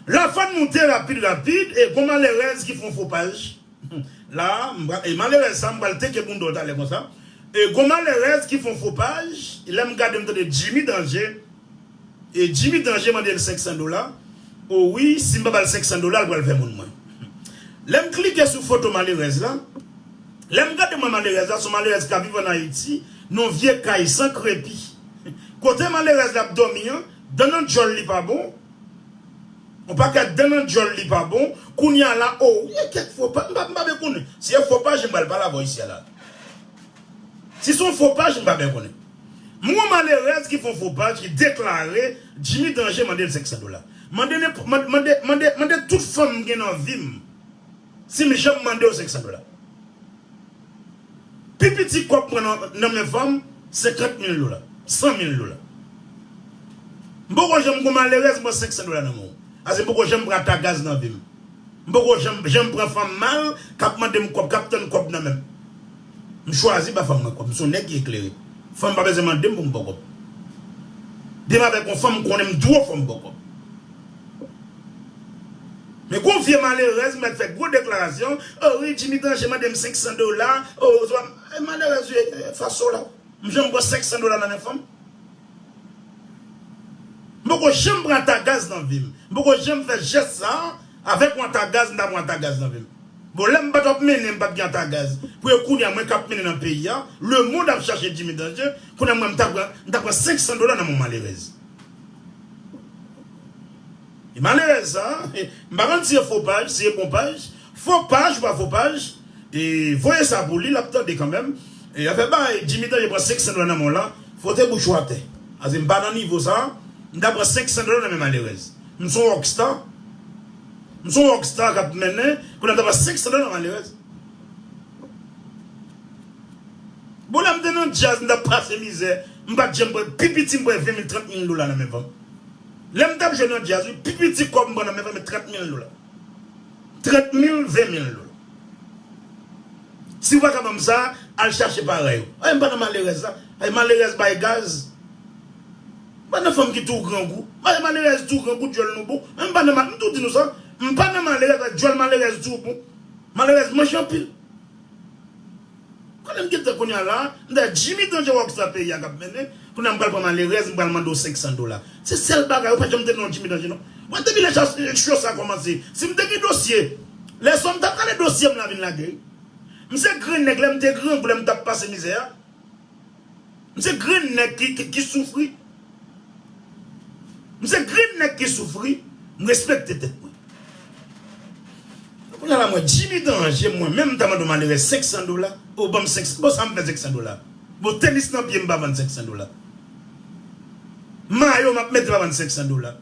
Lafàn moute rapid, rapid, e gon malerèz ki fè yon fo paj. La, m pra-, e malerèz sa, m pral teke bounda w talè konsa. E gon malerèz ki fè yon fo paj, e lè m gade, m tande Jimmy Danger. E Jimmy Danger mande l senk san dola. O wi, si m pa ba l senk san dola, l pral fè moun mwen. Lè m klike sou foto malerèz la, lè m gade mwen malerèz la, se yon malerèz k ap viv ann Ayiti, nan yon vye kay san krepi. Kote malerèz la ap dòmi an, dan nan djòl li pa bon. Yon pakèt dan nan djòl li pa bon. Kounye a la, o, wi, e kèk fo paj, m pa, m pa byen konnen. Si e fo paj, m pral pale avè w isi a la. Si se yon fo paj, m pa byen konnen. M wè yon malerèz ki fè yon fo paj ki deklare Jimmy Danger mande l senk san dola. Mande nenp-, man-, mande, mande, mande tout fanm m gen nan vi m si m janm mande yo senk san dola. Pi piti kòb m pran nan, nan men fanm, senkant mil dola, san mil dola. M poko janm gon malerèz m pran senk san dola nan men w. Ase m poko janm pran ata gaz nan vi m. M poko janm, janm pran fanm mal k ap mande m kòb, k ap tann kòb nan men m. M chwazi ba fanm mwen kòb. M se yon nèg ki eklere. Fanm pa bezwen mande m pou m ba w kòb. Demen avèk yon fanm, m konnen m dwe fò m ba w kòb. Men gon vye malerèz, m mèt fè gwo deklarasyon. O wi, Jimmy Danje mande m senk san dola. O, malerèz, fason w la. M janm pran senk san dola nan men fanm. M poko janm pran ata gaz nan vi m. M poko janm fè jès sa a avèk yon ata gaz, m ta pran ata gaz nan vi m. Bon, lè m pa t ap mennen, m pa t gen ata gaz. Pou yo kounye a, mwen k ap mennen nan peyi a, lemonn ap chache Jimmy Danje, kounye a mwen, m ta pran, m ta pran senk san dola nan men yon malerèz. E malerèz sa, m pa konn si e fo paj, si e bon paj. Fo paj ou pa fo paj, e voye sa pou li, l ap tande kanmenm. E afè bay, Jimmy Danje pran senk san dola nan men w la, fwote bouch ou atè. Ase m pa nan nivo sa, m ta pran senk san dola nan men malerèz. M se yon rockstar. M se yon rockstar k ap mennen, kounye a m ta pran senk san dola nan malerèz. Bon, lè m te nan djaz, m t ap pase mizè. M pa t janm pran, pi piti m pran ven mil, trant mil dola nan men fanm. Lè m t ap jwe nan djaz, wi, pi piti kòb m pran nan men fanm se trant mil dola. Trant mil, ven mil dola. Si w pa ka ban m sa, al chache parèy ou. Ay, m pa nan malerèz la. Ay, malerèz bay gaz. M pa nan fanm ki tou grangou. Ay, malerèz tou grangou, djòl nou bon. Men m pa nan ma-, m tou di nou sa. M pa nan malerèz, djòl malerèz tou bon. Malerèz manje anpil. Konnen m gentan kounye a la, m ta Jimmy Danje rockstar peyi a k ap mennen, kounye a m pral pran malerèz, m pral mande w senk san dola. Se sèl bagay, ou pa janm te nan Jimmy Danje non. Mwen depi lè cho sa kòmanse, si m te gen dosye, lè swa m t ap rale dosye m la vin lage. M se grenn nèg, lè m te grangou, lè m t ap pase mizè a. M se grenn nèg ki, ki, ki soufri. M se grenn nèg ki soufri, m respekte tèt mwen. Kounye a la, mwen, Jimmy Danje, mwen menm, m ta mande yon malerèz senk san dola, ou ban m senk san, bon, sa m fè senk san dola? Bon, tenis nan pye m pa vann senk san dola. Mayo m ap mete pa vann senk san dola.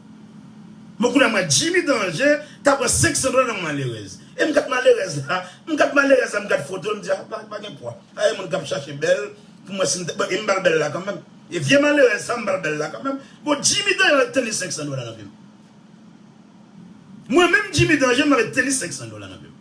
Bon, kounye a, mwen, Jimmy Danje, ta pran senk san dola nan yon malerèz. E m gad malerèz la, m gad malerèz la, m gad foto l, m di, a, pa, pa gen pwa. A, e moun k ap chache bèl, pou mwen, si m te, bon, e m ba l bèl la kanmenm. E vye malerèz sa, m ba l bèl la kanmenm. Bon, Jimmy Danje mete tenis senk san dola nan pye m. Mwen menm, Jimmy Danje, m mete tenis senk san dola nan pye m.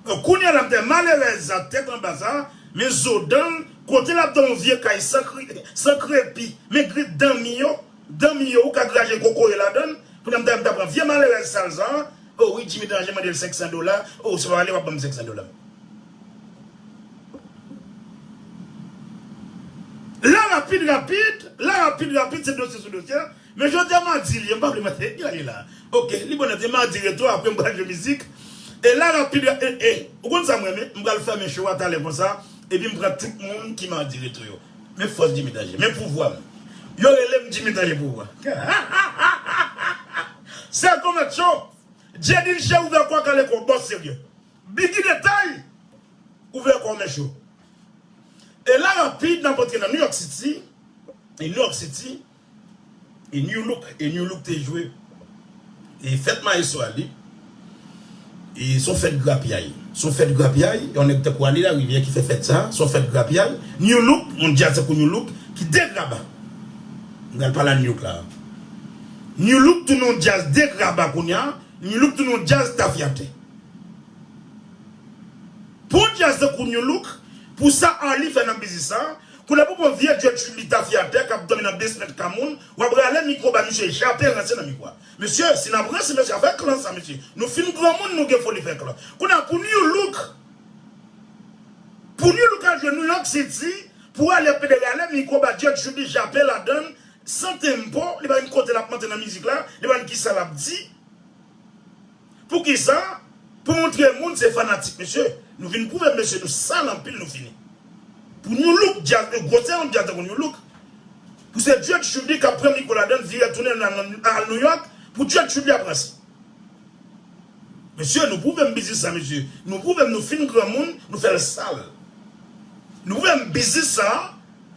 Bon, kounye a la, m te malerèz sa, tèt anba sa, men zo dan l, kote l ap nan yon vye kay san kri-, san krepi, men gri dan mi yo, dan mi yo, ou ka graje kokoye ladan l, kounye a m ta, m ta pran vye malerèz sal sa, o wi, Jimmy Danje mande l senk san dola, o, se pa vale w ap ban m senk san dola. La rapid, rapid, la rapid, rapid, se dosye sou dosye. Men jodi a madi li ye, m pa vle mete gade la. Ok, li bonè, se madi reto, apre m pral jwe mizik. E la rapid, e, e, ou konn sa m renmen? M pral fèmen show a talè konsa, epi m pran tout moun ki madi reto yo. Men fòs Jimmy Danje, men pouvwa m. Yo rele m Jimmy Danje pouvwa. Sèl konmèt cho, Jedin Che ouvè kò kale kò, bòs serye. Biggie Detay, ouvè kò men cho. E la rapid, n ap antre nan New York City. E New York City, e Nu-Look, e Nu-Look te jwe. E fèt maestro a li. E se yon fèt grapyay. Se yon fèt grapyay, yon nèg tankou Ali Larivière ki fè fèt sa, se yon fèt grapyay. Nu-Look, yon djaz tankou Nu-Look, ki degraba. M pral pale a Nu-Look la. Nu-Look tounen yon djaz degraba kounye a, Nu-Look tounen yon djaz tafyatè. Pou yon djaz tankou Nu-Look, pou sa Arly fè nan biznis sa, kounye a pou pran vye Judge Judy tafyatè k ap dòmi nan basement kay moun, w ap rale mikwo ba misye, jape ranse nan mikwo a. Mesye, si n ap ranse, mesye, afè klan sa, mesye. Nou fin granmoun, nou gen foli fè klan. Kounye a pou Nu-Look, pou Nu-Look al jwe New York City, pou ale pede rale mikwo ba Judge Judy, jape ladan l, san tempo, li pa gen kote l ap monte nan mizik la, li pa gen kisa l ap di. Poukisa? Pou montre moun se fanatik, mesye. Nou vin pwouve, mesye, nou sal anpil, nou fini. Pou Nu-Look, djaz, e gwosè yon djaz tankou Nu-Look. Pou se Judge Judy k ap pran mikwo ladan l, vire tounen nan, nan, al New York, pou Judge Judy ap ranse. Mesye, nou pwouve m biznis sa, mesye. Nou pwouve m nou fin granmoun, nou fè l sal. Nou pwouve m biznis sa,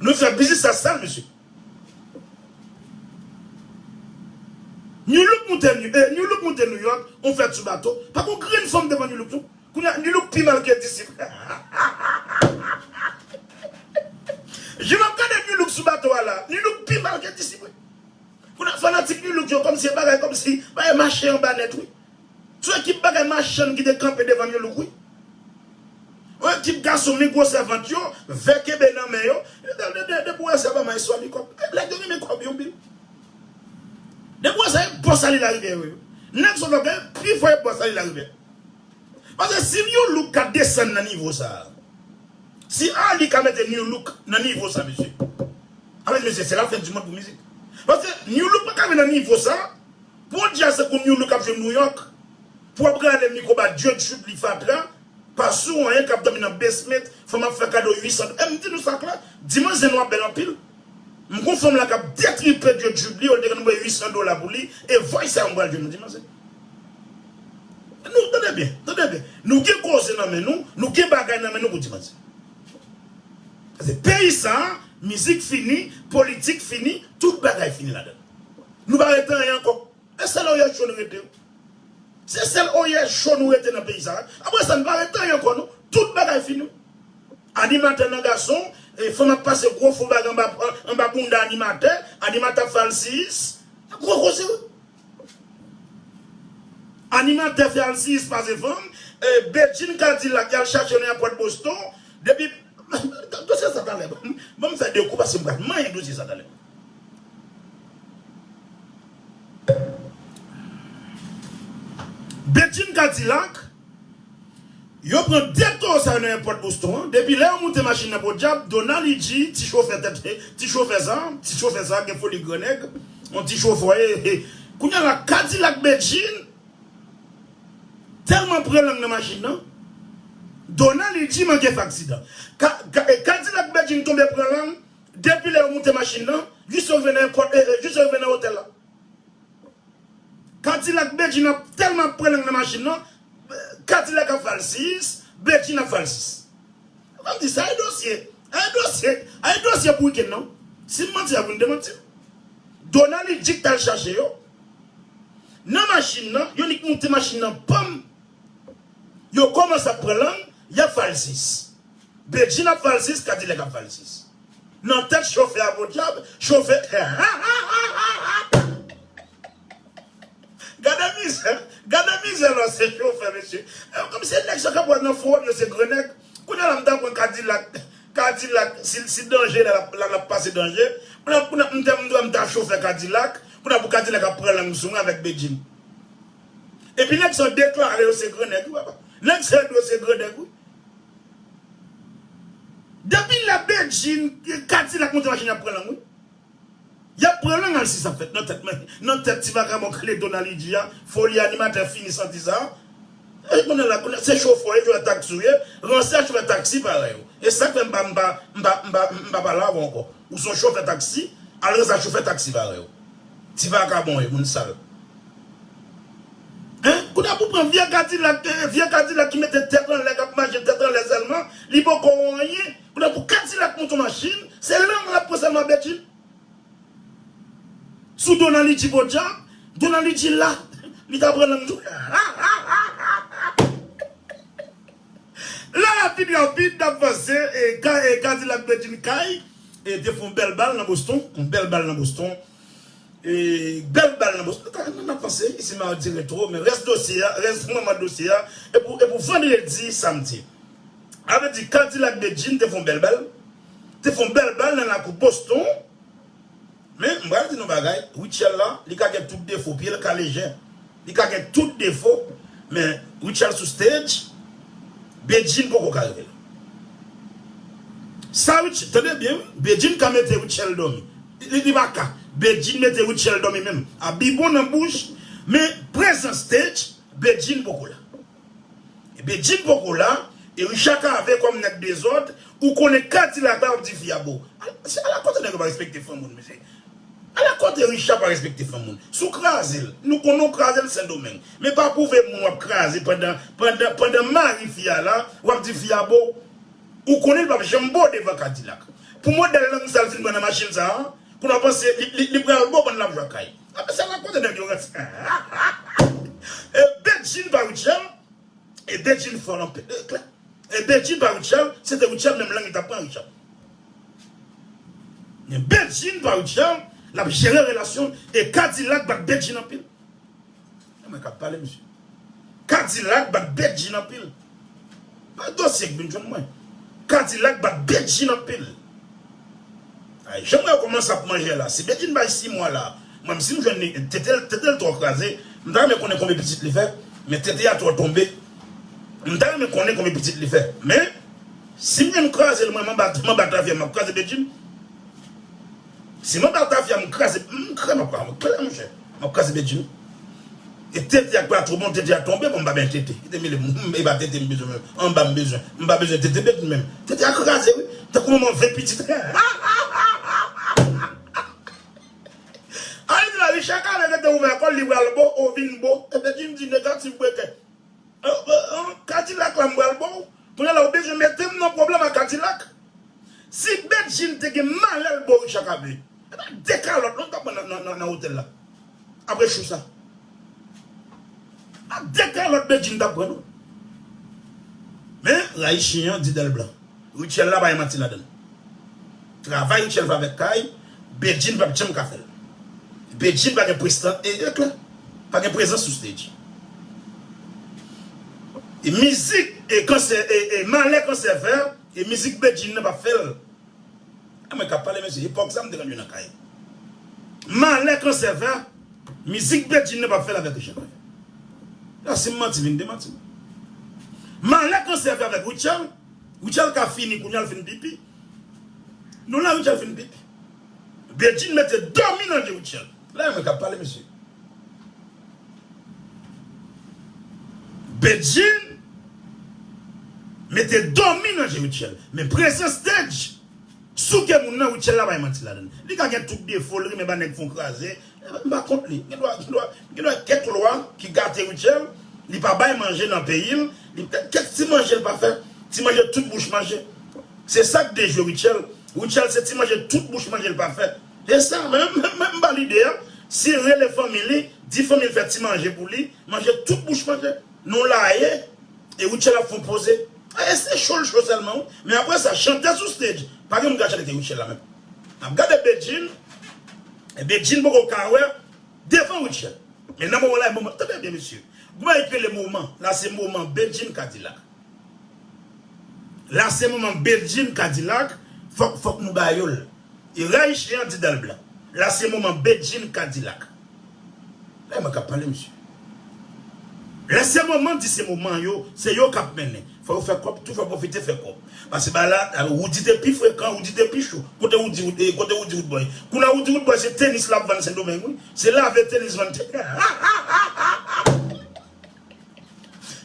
nou fè biznis sa sal, mesye. Nu-Look moute, eh, Nu-Look moute New York, on fèt sou bato. Pa gon grenn fanm devan Nu-Look, non. Kounye a, Nu-Look pi mal ke disip. Jan m ap gade Nu Look sou bato a la, Nu Look pi mal ke Disip wi. Kounye a fanatik Nu Look yo kòmsi e bagay kòmsi bagay mache anba nèt wi. Sou ekip bagay machann ki te kanpe devan Nu Look wi. Yon ekip gason men gwosè vant yo, vè kenbe nan men yo. Depi w wè sa pa may swa li kòb. Nèg yo renmen kòb yo anpil. Depi w wè sa e bòs a li larivyè yo. Nèg sou lòk pi fò e bòs a li larivyè. Paske si Nu Look ka desann nan nivo sa a, si Arly ka mete Nu Look nan nivo sa, mesye, a mesye, se la fen di mond pou mizik. Paske Nu Look pa ka vin nan nivo sa a, pou w di a se kou Nu Look ap jwe Nouyòk, pou w ap rale mikwo ba Dye Jibli fatra, pa sou anyen k ap dòmi nan basement, fanm ap fè kado uit san, e m di nou sa klè, di manzè nou ap bèl anpil. M gon fanm la k ap detripe Dye Jibli, yo te konn voye uit san dola pou li, e voice sa yo m pral jwe nou di manzè. Nou, tande byen, tande byen. Nou gen koze nan men nou, nou gen bagay nan men nou pou di manzè. Paske peyi sa a, mizik fini, politik fini, tout bagay fini ladan l. Nou pa rete anyen ankò. E sèl oye cho nou rete. Se sèl oye cho nou rete nan peyi sa a. Apre sa, nou pa rete anyen ankò non. Tout bagay fini. Animatè nan gason, e fanm ap pase gwo fo bagay anba, anba bounda animatè, animatè ap fè alsiyis. Gwo koze wi. Animatè fè alsiyis pase fanm, e Bedjine Kadilak y al chache nan èpòt Boston, depi, dosye sa talè, ban m fè de kou paske m pral manyen dosye sa talè. Bedjine Kadilak, yo pran de towo sa yo nan èpòt Boston an. Depi lè yo moute machin nan podyab, Donald Idji, ti chofè tèt, ti chofè sa, ti chofè sa gen foli grannèg, yon ti chofè, e, e. Kounye a la, Kadilak Bedjine tèlman pran lang nan machin nan, Donald Idji manke fè aksidan. Ka, ka, e Kadilak Bedjine tonbe pran lang, depi lè yo moute machin nan, jis yo rive nan èpòt, e, e, jis yo rive nan otèl la. Kadilak Bedjine ap tèlman ap pran lang nan machin nan, Kadilak ap fè alsiyis, Bedjine ap fè alsiyis. Ban m di sa, e dosye, e dosye, e dosye pou wikenn nan. Si m manti, a pou n demanti m. Donald Idji k t al chache yo. Nan machin nan, yo nik moute machin nan, pam! Yo kòmanse ap pran lang, y ap fè alsiyis. Bedjine ap fè alsiyis, Kadilak ap fè alsiyis. Nan tèt chofè a podyab, chofè. Gade mizè, gade mizè lè w se chofè, mesye. E, kòmsi nèg sa k ap wè nan fowòm yo se gran nèg. Kounye a la m ta pran Kadilak, Kadilak, si, si danje la, la, l ap pase danje. Kounye a, kounye a, m te, m dwe, m ta chofè Kadilak. Kounye a pou Kadilak ap pran lang sou mwen avèk Bedjine. Epi nèg sa yo deklare yo se gran nèg, wi, papa. Nèg sa yo di yo se gran nèg, wi. Depi lè Bedjine, Kadilak monte machin, y ap pran lang, wi. Y ap pran lang, al si sa fèt nan tèt, men, nan tèt ti vakabon k rele Donald Idji a, foli animatè fini santi sa. E konnen la, konnen se chofè, e chofè taksi w ye, ranse a chofè taksi parèy ou. E sa k fè m pa, m pa, m pa, m pa, m pa pale avè w ankò. Ou se yon chofè taksi, al ranse a chofè taksi parèy ou. Ti vakabon w ye, moun sal. Hein? Kounye a pou pran vye Kadilak, eh, vye Kadilak ki mete tèt anlè, k ap mache tèt anlè sèlman, li poko wè anyen. Kounye a pou Kadilak monte yon machin, se lang l ap pran sèlman Bedjine. Sou Donald Idji podyab, Donald Idji la, li ta pran lang tou. La rapid, rapid, n ap vanse, e, Ka-, e, Kadilak Bedjine kay, e, te fè yon bèl bal nan Boston, yon bèl bal nan Boston, e, bèl bal nan Boston. N ap vanse, isi Mardi Retro, men rès dosye a, rès moman dosye a, e pou, e pou vandredi, samdi. A vle di, Kadilak Bedjine te fè yon bèl bal, te fè yon bèl bal nan lakou Boston, Men, m pral di nou bagay, Rutshelle la, li ka gen tout defo, pye l ka lejè. Li ka gen tout defo, men Rutshelle sou stage, Bedjine poko ka rive la. Sa Rutshelle, tande byen, wi, Bedjine ka mete Rutshelle dòmi. Li, li, li pa ka. Bedjine mete Rutshelle dòmi menm. A bibon nan bouch, men prezans stage, Bedjine poko la. Bedjine poko la, e Richard Cavé kòm nèg dezòd, ou konnen Kadilak la, w ap di fi a bo. Ala, se ala kote nèg yo pa respekte fanm moun, mesye. Ala kote Richard pa respekte fanm moun. Si w kraze l, nou konnen w kraze l Sendomeng. Men pa pwouve moun w ap kraze pandan, pandan, pandan mari fi a la, w ap di fi a bo. Ou konnen l p ap janm bo devan Kadilak. Pou modèl lang sa l fin pran nan machin sa a, kounye a w panse li, li, li pral bo pandan l ap jwe ak kay. A, men se ala kote nèg yo ranse. E Bedjine pa Rutshelle, E Bedjine fò anpil, e, klè. E Bedjine pa Rutshelle, se te Rutshelle menm lang li t ap pran Richard. Bedjine pa Rutshelle, l ap jere relasyon l, e Kadilak bat Bedjine anpil. E mwen k ap pale, mesye. Kadilak bat Bedjine anpil. Pa dosye k vin jwenn mwen. Kadilak bat Bedjine anpil. Ay, jan mwen kòmanse ap manje la. Si Bedjine bay sis mwa la, mwen, si m jwenn li, tete l, tete l twò kraze, m ta renmen konnen konbyen pitit li fè, men tete a twò tonbe. M ta renmen konnen konbyen pitit li fè. Men, si m jwenn kraze l, mwen, m anba, m anba tafya, m ap kraze Bedjine. Si m anba tafya, m kraze, m kraze, m ap kraze, m klè, monchè. M ap kraze Bedjine. E tete a pa twò bon, tete a tonbe, bon, m pa benyen tete. Kite m rele m, e pa tete m bezwen menm. Anba m bezwen. M pa bezwen tete Bedjine menm. Tete a kraze, wi. Tankou manman ven pitit. Ay, la, Richard Cavé rete ouvè kò l, li pral bo, o vin bo. E Bedjine di negatif, bwekè. Kadilak la m pral ba w. Kounye a la ou bezwen mete m nan pwoblèm ak Kadilak. Si Bedjine te gen malè l ba w Richard Cavé, e pa de kalòt non t ap pran nan, nan, nan, nan otèl la. Apre chou sa. Pa de kalòt Bedjine t ap pran non. Men, rayi chen an di dèl blan. Rutshelle la pa gen manti ladan l. Travay Rutshelle fè avèk Kay, Bedjine p ap janm ka fè l. Bedjine pa gen prestan, e, e klè. Pa gen prezans sou stage. E mizik, e kansè, e, e malè kansè fè, e mizik Bedjine nan p ap fè l. E mwen k ap pale, mesye, epòk sa m te konn jwe nan Kay. Malè kansè fè, mizik Bedjine nan p ap fè l avèk Rutshelle. La, si m manti, vin demanti m. Malè kansè fè avèk Rutshelle, Rutshelle ka fini kounye a, l fin pipi. Nou la, Rutshelle fin pipi. Bedjine mete dòmi nan je Rutshelle. La, e mwen k ap pale, mesye. Bedjine mete dòmi nan je Rutshelle. Men prezans stage, souke moun nan, Rutshelle la pa gen manti ladan l. Li ka gen tout defo l, renmen ba nèg fon kraze, M pa kont li. Gen dwa, gen dwa, gen dwa kèk lwa ki gate Rutshelle, li pa bay manje nan peyi l, li, kèk ti manje l pa fè, ti manje tout bouch manje. Se sa k dejwe Rutshelle. Rutshelle se ti manje tout bouch manje l pa fè. E sa, men, men, men m ba l ide a, si l rele fanmi li, di fanmi l fè ti manje pou li, manje tout bouch manje. Nou la ye, e Rutshelle ap fè yon poze. E se cho l cho sèlman, wi. Men apre sa, chante sou stage, pa gen moun k ap chante ke Rutshelle la menm. N ap gade Bedjine, e Bedjine poko ka wè devan Rutshelle. Men nan moman la, e moman, tande byen, mesye. Gon bagay ki rele moman. La, se moman Bedjine Kadilak. La, se moman Bedjine Kadilak. Fòk, fòk nou ba yo l. E rayi chen an di dèl blan. La, se moman Bedjine Kadilak. La, e mwen k ap pale, mesye. Lè se moman di se moman yo, se yo k ap mennen. Fò yo fè kòb tou, fò yo pwofite fè kòb. Paske bagay la, Roody te pi frekan, Roody te pi cho. Kote Roody, Roody, e, kote Roody Roodboy? Kounye a Roody Roodboy se tenis l ap vann Sendomeng, wi. Se lave tenis vann tenis.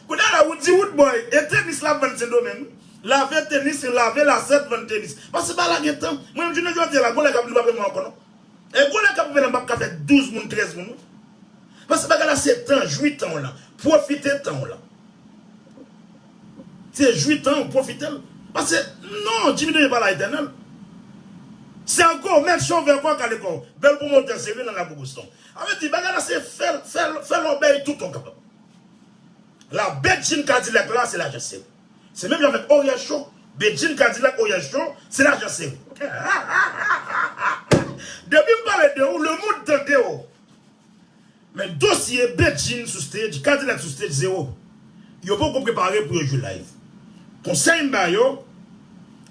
Kounye a la Roody Roodboy, e tenis l ap vann Sendomeng, wi. Lave tenis, lave lasèt, vann tenis. Paske bagay la gen tan. Mwen menm jounen jodi a la, gon lè k ap vin pa peye mwen ankò non. E gon lè k ap vin la, m p ap ka fè douz moun, trèz moun, wi. Paske bagay la se tan, jwi tan w lan. Pwofite tan w lan. Se jwi tan w, pwofite l. Paske, non, Jimmy Danje pa la etènèl. Se ankò, mèt chan ouvè kò w, kale kò w. Bèl pwomotè serye nan lakou Boston. Sa vle di, bagay la se fè, fè, fè lòbèy toutan w kapab. La Bedjine Kadilak la, se lajan serye. Se menm jan avèk Oriel Show. Bedjine Kadilak Oriel Show, se lajan serye. Depi m pale de ou, lemonn tande w. Men dosye Bedjine sou stage, Kadilak sou stage, zewo. Yo poko prepare pou yo jwe live. Konsèy m ba yo,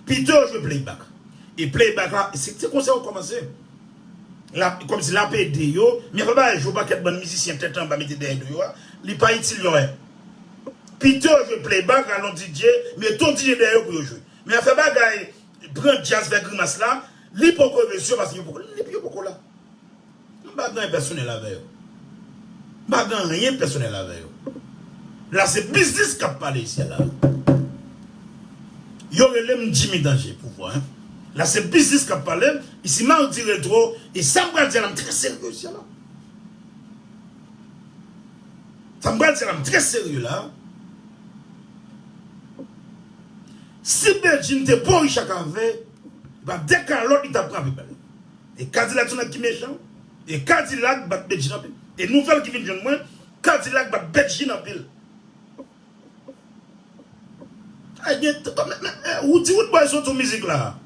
pito yo jwe playback. E playback la, se, se konsa yo kòmanse. La, kòmsi l ap ede yo, men fò bagay jwe yon pakèt bann mizisyen tèt anba mete dèyè do yo a, li pa itil yo anyen. Pito yo jwe playback, rale yon D J, mete yon D J dèyè yo pou yo jwe. Men afè bagay pran djaz fè grimas la, li poko rive sou yo paske yo poko, yo poko la. M pa gen anyen pèsonèl avè yo. M pa gen anyen pèsonèl avè yo. La se biznis k ap pale isi a la. Yo rele m Jimmy Danje pouvwa, en. La se biznis k ap pale. Isi Mardi Retro, e sa m pral di a la, m trè serye isi a la. Sa m pral di a la, m trè serye la. Si Bedjine te bo Richard Cavé, pa de kalòt li t ap pran avèk bal. E Kadilak se yon nèg ki mechan. E Kadilak bat Bedjine anpil. E nouvèl ki vin jwenn mwen, Kadilak bat Bedjine anpil. Ay, gen, men, men, men, Roody Roodboy soti yon mizik la.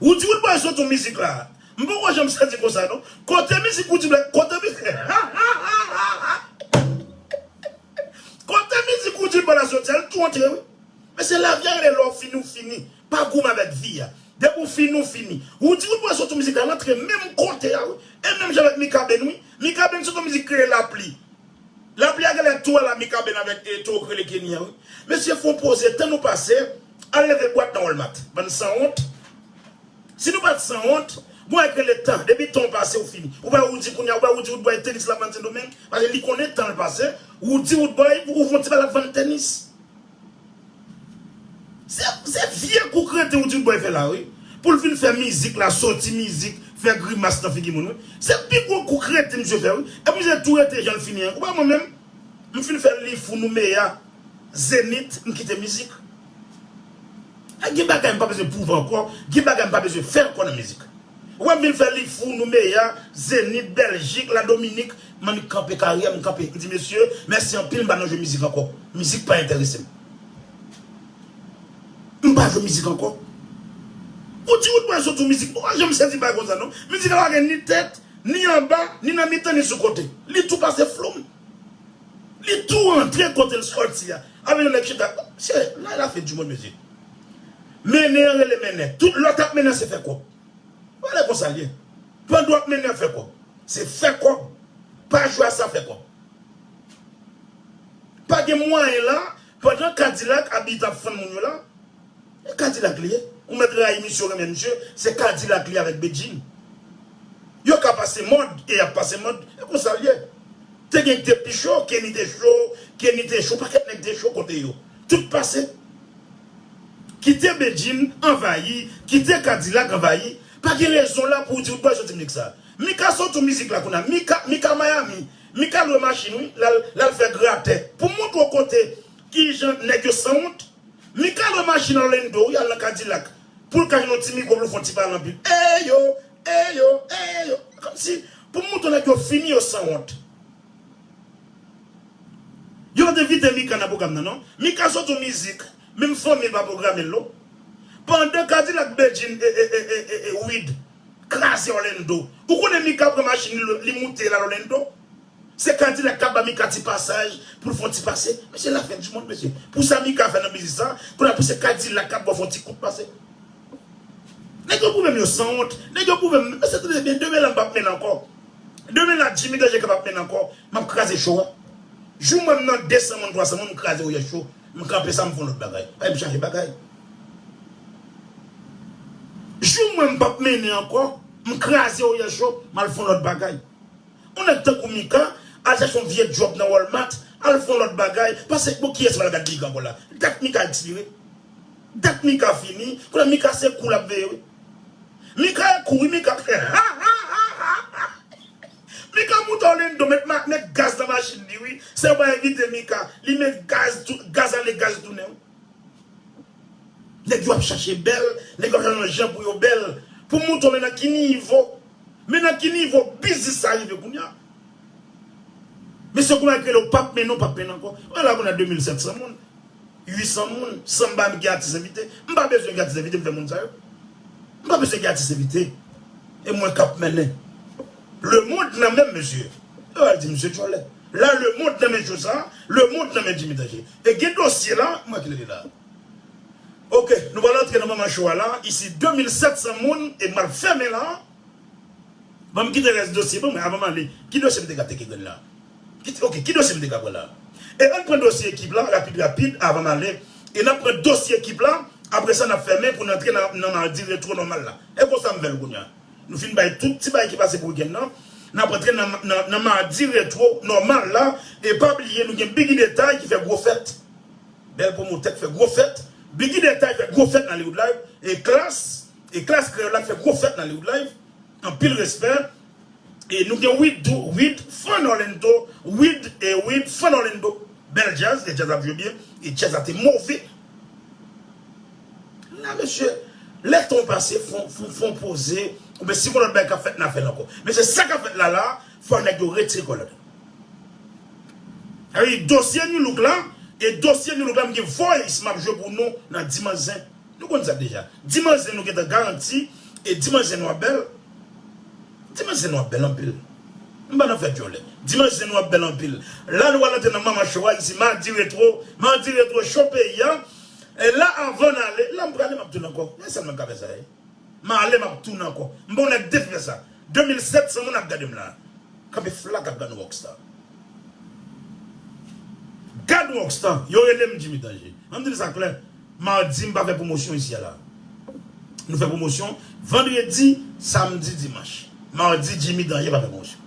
Roody Roodboy sot yon mizik la. M poko janm santi konsa non. Kote mizik Roody Black, kote mizik. Kote mizik Roody Roodboy la soti, al tou antre wi. Men se lavi a rele lè w fini ou fini. Pa goumen avèk vi a. Depi w fini ou fini. Roody Roodboy sot yon mizik la, l antre menm kote a wi. E menm jan avèk Mikaben wi. Mikaben sot yon mizik ki rele Lapli. Lapli a genlè tou ala Mikaben avèk e, Toro k rele Kenny an wi. Mesye fè yon poze, tan nou pase, al leve bwat nan Walmart. Bann sanwont. Si nou pa t sanwont, bon, e k rele tan. Depi tan w pase, ou fini. Ou pa Roody kounye a, ou pa Roody Roodboy tenis l ap vann Sendomeng, paske li konnen tan l pase. Roody Roodboy, ou fè yon ti bagay l ap vann tenis. Se, se vye kou kreten Roody Roodboy fè la wi. Pou l vin fè mizik la, soti mizik, fè grimas nan figi moun wi. Se pi gwo kou kreten misye fè wi. Epi misye tou rete jan l fini an. Ou pa mwen menm, m fin fè Lifou, Noumeya, Zenith, m kite mizik. A, gen bagay m pa bezwen pwouve ankò, gen bagay m pa bezwen fè ankò nan mizik. Ou wè m vin fè Lifou, Noumeya, Zenith, Bèljik, Ladominik, m annik kanpe karyè m, m kanpe. M di, mesye, mèsi anpil, m pa nan jwe mizik ankò. Mizik pa enterese m. M pa jwe mizik ankò. Ou di ou t pral sot sou mizik, ou pa janm sezi bagay konsa non. Mizik la pa gen ni tèt, ni anba, ni nan mitan, ni sou kote. Li tou pase flou m. Li tou rantre kote l sòti a. Avèk yon nèg chita, se la e la fin du monde, mesye. Mennen an rele mennen. Tout lòt ap mennen an se fè kòb. Pale konsa l ye. Pandan w ap mennen an fè kòb. Se fè kòb. Pa jwe a sa fè kòb. Pa gen mwayen la, pandan Kadilak abitye ap fann moun yo la, e Kadilak li ye. Ou mèt rayi misye, ou renmen misye, se Kadilak li avèk Bedjine. Yo ka pase mòd, e y ap pase mòd, e konsa l ye. Te gen ki te pi cho, Kenny te cho, Kenny te cho, pakèt nèg te cho kote yo. Tout pase. Kite Bedjine anvayi, kite Kadilak anvayi. Pa gen rezon la pou w di w t pral soti mizik sa. Mika sot yon mizik la kounye a. Mika, Mika Miami. Mika lwe machin wi, l al, l al fè gratè. Pou m montre w kote kijan nèg yo sanwont. Mika lwe machin Orlando wi, al nan Kadilak. Pou l ka jwenn yon ti mikwo pou l fè yon ti pale anpil. Eyo, eyo, eyo. Kòmsi, pou m montre w nèg yo fini, yo sanwont. Yo pa t envite Mika nan pwogram nan non. Mika sot yon mizik, menm fanmi l pa pwograme l non. Pandan Kadilak, Bedjine, e, e, e, e, e, e, Wid kraze Orlando. Ou konnen Mika pran machin li, li moute l al Orlando. Se Kadilak k ap ba Mika ti pasaj pou l fè yon ti pase. Mesye, la fin du monde, mesye. Pou sa Mika fè nan biznis sa, kounye a pou se Kadilak k ap ba w fè yon ti kout pase. Nèg yo pwouve m yo sanwont. Nèg yo pwouve m, mesye, tande byen, demen la m p ap mennen ankò. Demen la, Jimmy Danger ka p ap mennen ankò. M ap kraze cho a. Jou m wè m nan de san moun, twa san moun, m kraze woyè cho. M kanpe sa, m fè yon lòt bagay. Ay, m chanje bagay. Jou m wè m p ap mennen ankò, m kraze woyè cho, m al fè yon lòt bagay. Yon nèg tankou Mika, al chache yon vye djòb nan Walmart, al fè yon lòt bagay, paske bon, kiyès pral gad Mika ankò la? Dat Mika ekspire. Dat Mika fini, kounye a Mika se kou l ap veye wi. Mika e kou wi, Mika. Mika moute Orlando, met ma-, met gaz nan machin li wi. Se pa envite Mika, li met gaz tou, gaz ale, gaz tounen wi. Nèg yo ap chache bèl, nèg yo ap chache yon jan pou yo bèl. Pou m montre w men nan ki nivo, men nan ki nivo biznis sa rive kounye a. Mesye, kounye a k rele w p ap mennen, w p ap mennen ankò. Wè la kounye a de mil sèt san moun, uit san moun, san m pa gen atis envite. M pa bezwen gen atis envite, m fè moun sa yo. M pa bezwen gen atis envite. E mwen k ap mennen. Lemonn nan men m, mesye. Yo al di misye djòlè. La, lemonn nan men Josa, lemonn nan men Jimmy Danger. E gen dosye la, mwen ki rele la. Ok, nou pral antre nan moman cho a la. Isi de mil sèt san moun, e m al fèmen la. Ban m kite rès dosye ban mwen avan m ale. Ki dosye m te ka teke grenn la? Ki, ok, ki dosye m te ka pran la? E ann pran dosye ekip la, rapid, rapid, avan m ale. E n ap pran dosye ekip la, apre sa n ap fèmen pou n antre nan, nan madi retwo nòmal la. E konsa m fè l kounye a. Nou fin bay tout ti bagay ki pase pou wikenn nan. N ap antre nan, nan, nan madi retwo nòmal la. E pa bliye, nou gen Biggy Detay ki fè gwo fèt. Bèl pwomotè k fè gwo fèt. Biggy Detay fè gwo fèt nan Hollywood Live. E Klass, e Klass Kreyòl la k fè gwo fèt nan Hollywood Live. Anpil respè. E nou gen Wid tou, Wid, fan Orlando, Wid, e Wid, fan Orlando. Bèl djaz, e djaz ap jwe byen, e djaz la te move. La, mesye, lè tan pase, fon, fon, fon poze, oubyen si gon lòt bagay k ap fèt, n a fè l ankò. Men se sa k ap fèt la, la, fò nèg yo retire kò ladan. Sa vle di dosye Nu Look la, e dosye Nu Look la, m gen voice m ap jwe pou nou nan Dimanch Zen. Nou konn sa deja. Dimanch Zen nou gentan garanti, E dimanch zen w ap bèl. Dimanch zen w ap bèl anpil. M pa nan fè dyòlè. Dimanch zen w ap bèl anpil. La nou pral antre nan Manman Show a isi, Madi Retwo, Madi Retwo Show peyi a. E la, anvan n ale, la m prale, m ap tounen ankò. E sèlman k ka fè sa ye. M ale, m ap tounen ankò. M pa yon nèg depi fè sa. De mil sèt san moun ap gade m la. Kanpe flat ap gade yon rockstar. Gad Rockstar, yo rele m Jimmy Danger. Ann di l sa klè. Madi, m pa fè pwomosyon isi a la. Nou fè pwomosyon vandredi, samdi, dimanch. Madi, Jimmy Danger pa fè pwomosyon.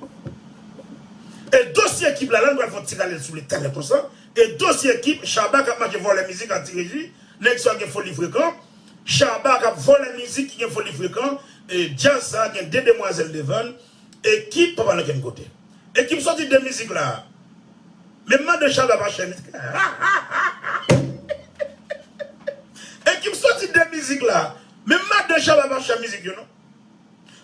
E dosye ekip la, la, nou pral fè yon ti rale sou li talè konsa. E dosye ekip, Shabba k ap mache vòlè mizik ak Ti Reji, nèg sa gen foli frekan. Shabba k ap vòlè mizik ki gen foli frekan. E djaz sa gen de demwazèl devan l. Ekip pa pale okenn kote. Ekip soti de mizik la. Men madan Shabba pa chè mizik. Ekip soti de mizik la. Men madan Shabba pa chè mizik yo non.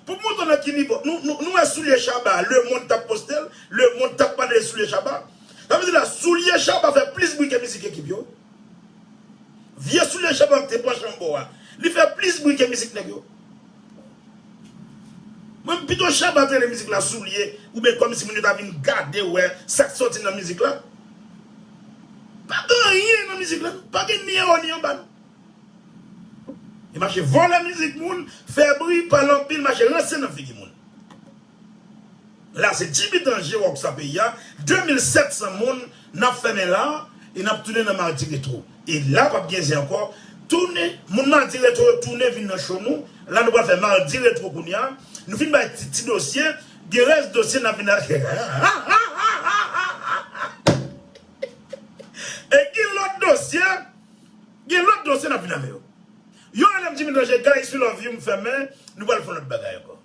Pou montre nan ki nivo. Nou, nou, nou wè soulye Shabba. Lemonn t ap poste l. Lemonn t ap pale de soulye Shabba. Sa vle di la, soulye Shabba fè plis bri ke mizik ekip yo. Vye soulye Shabba te panche anba a. Li fè plis bri ke mizik nèg yo. Mwen, pito Shabba te rele mizik la soulye, oubyen kòmsi moun yo ta vin gade wè sa k soti nan mizik la. Pa gen anyen nan mizik la, pa gen ni anwo ni anba non. E mache vòlè mizik moun, fè bri, pale anpil, mache ranse nan figi moun. La se Jimmy Danger, Rockstar peyi a, de mil sèt san moun, n ap fèmen la, e n ap tounen nan Madi Retwo. E la p ap gen zen ankò, tounen, moun Madi Retwo yo tounen vin nan show nou, la nou pral fè Madi Retwo kounye a, nou fin bay ti, ti dosye, gen rès dosye n ap vin a. E gen lòt dosye, gen lòt dosye n ap vin avè yo. Yo rele m Jimmy Danger, guys, we love you, m fèmen, nou pral fè yon lòt bagay ankò.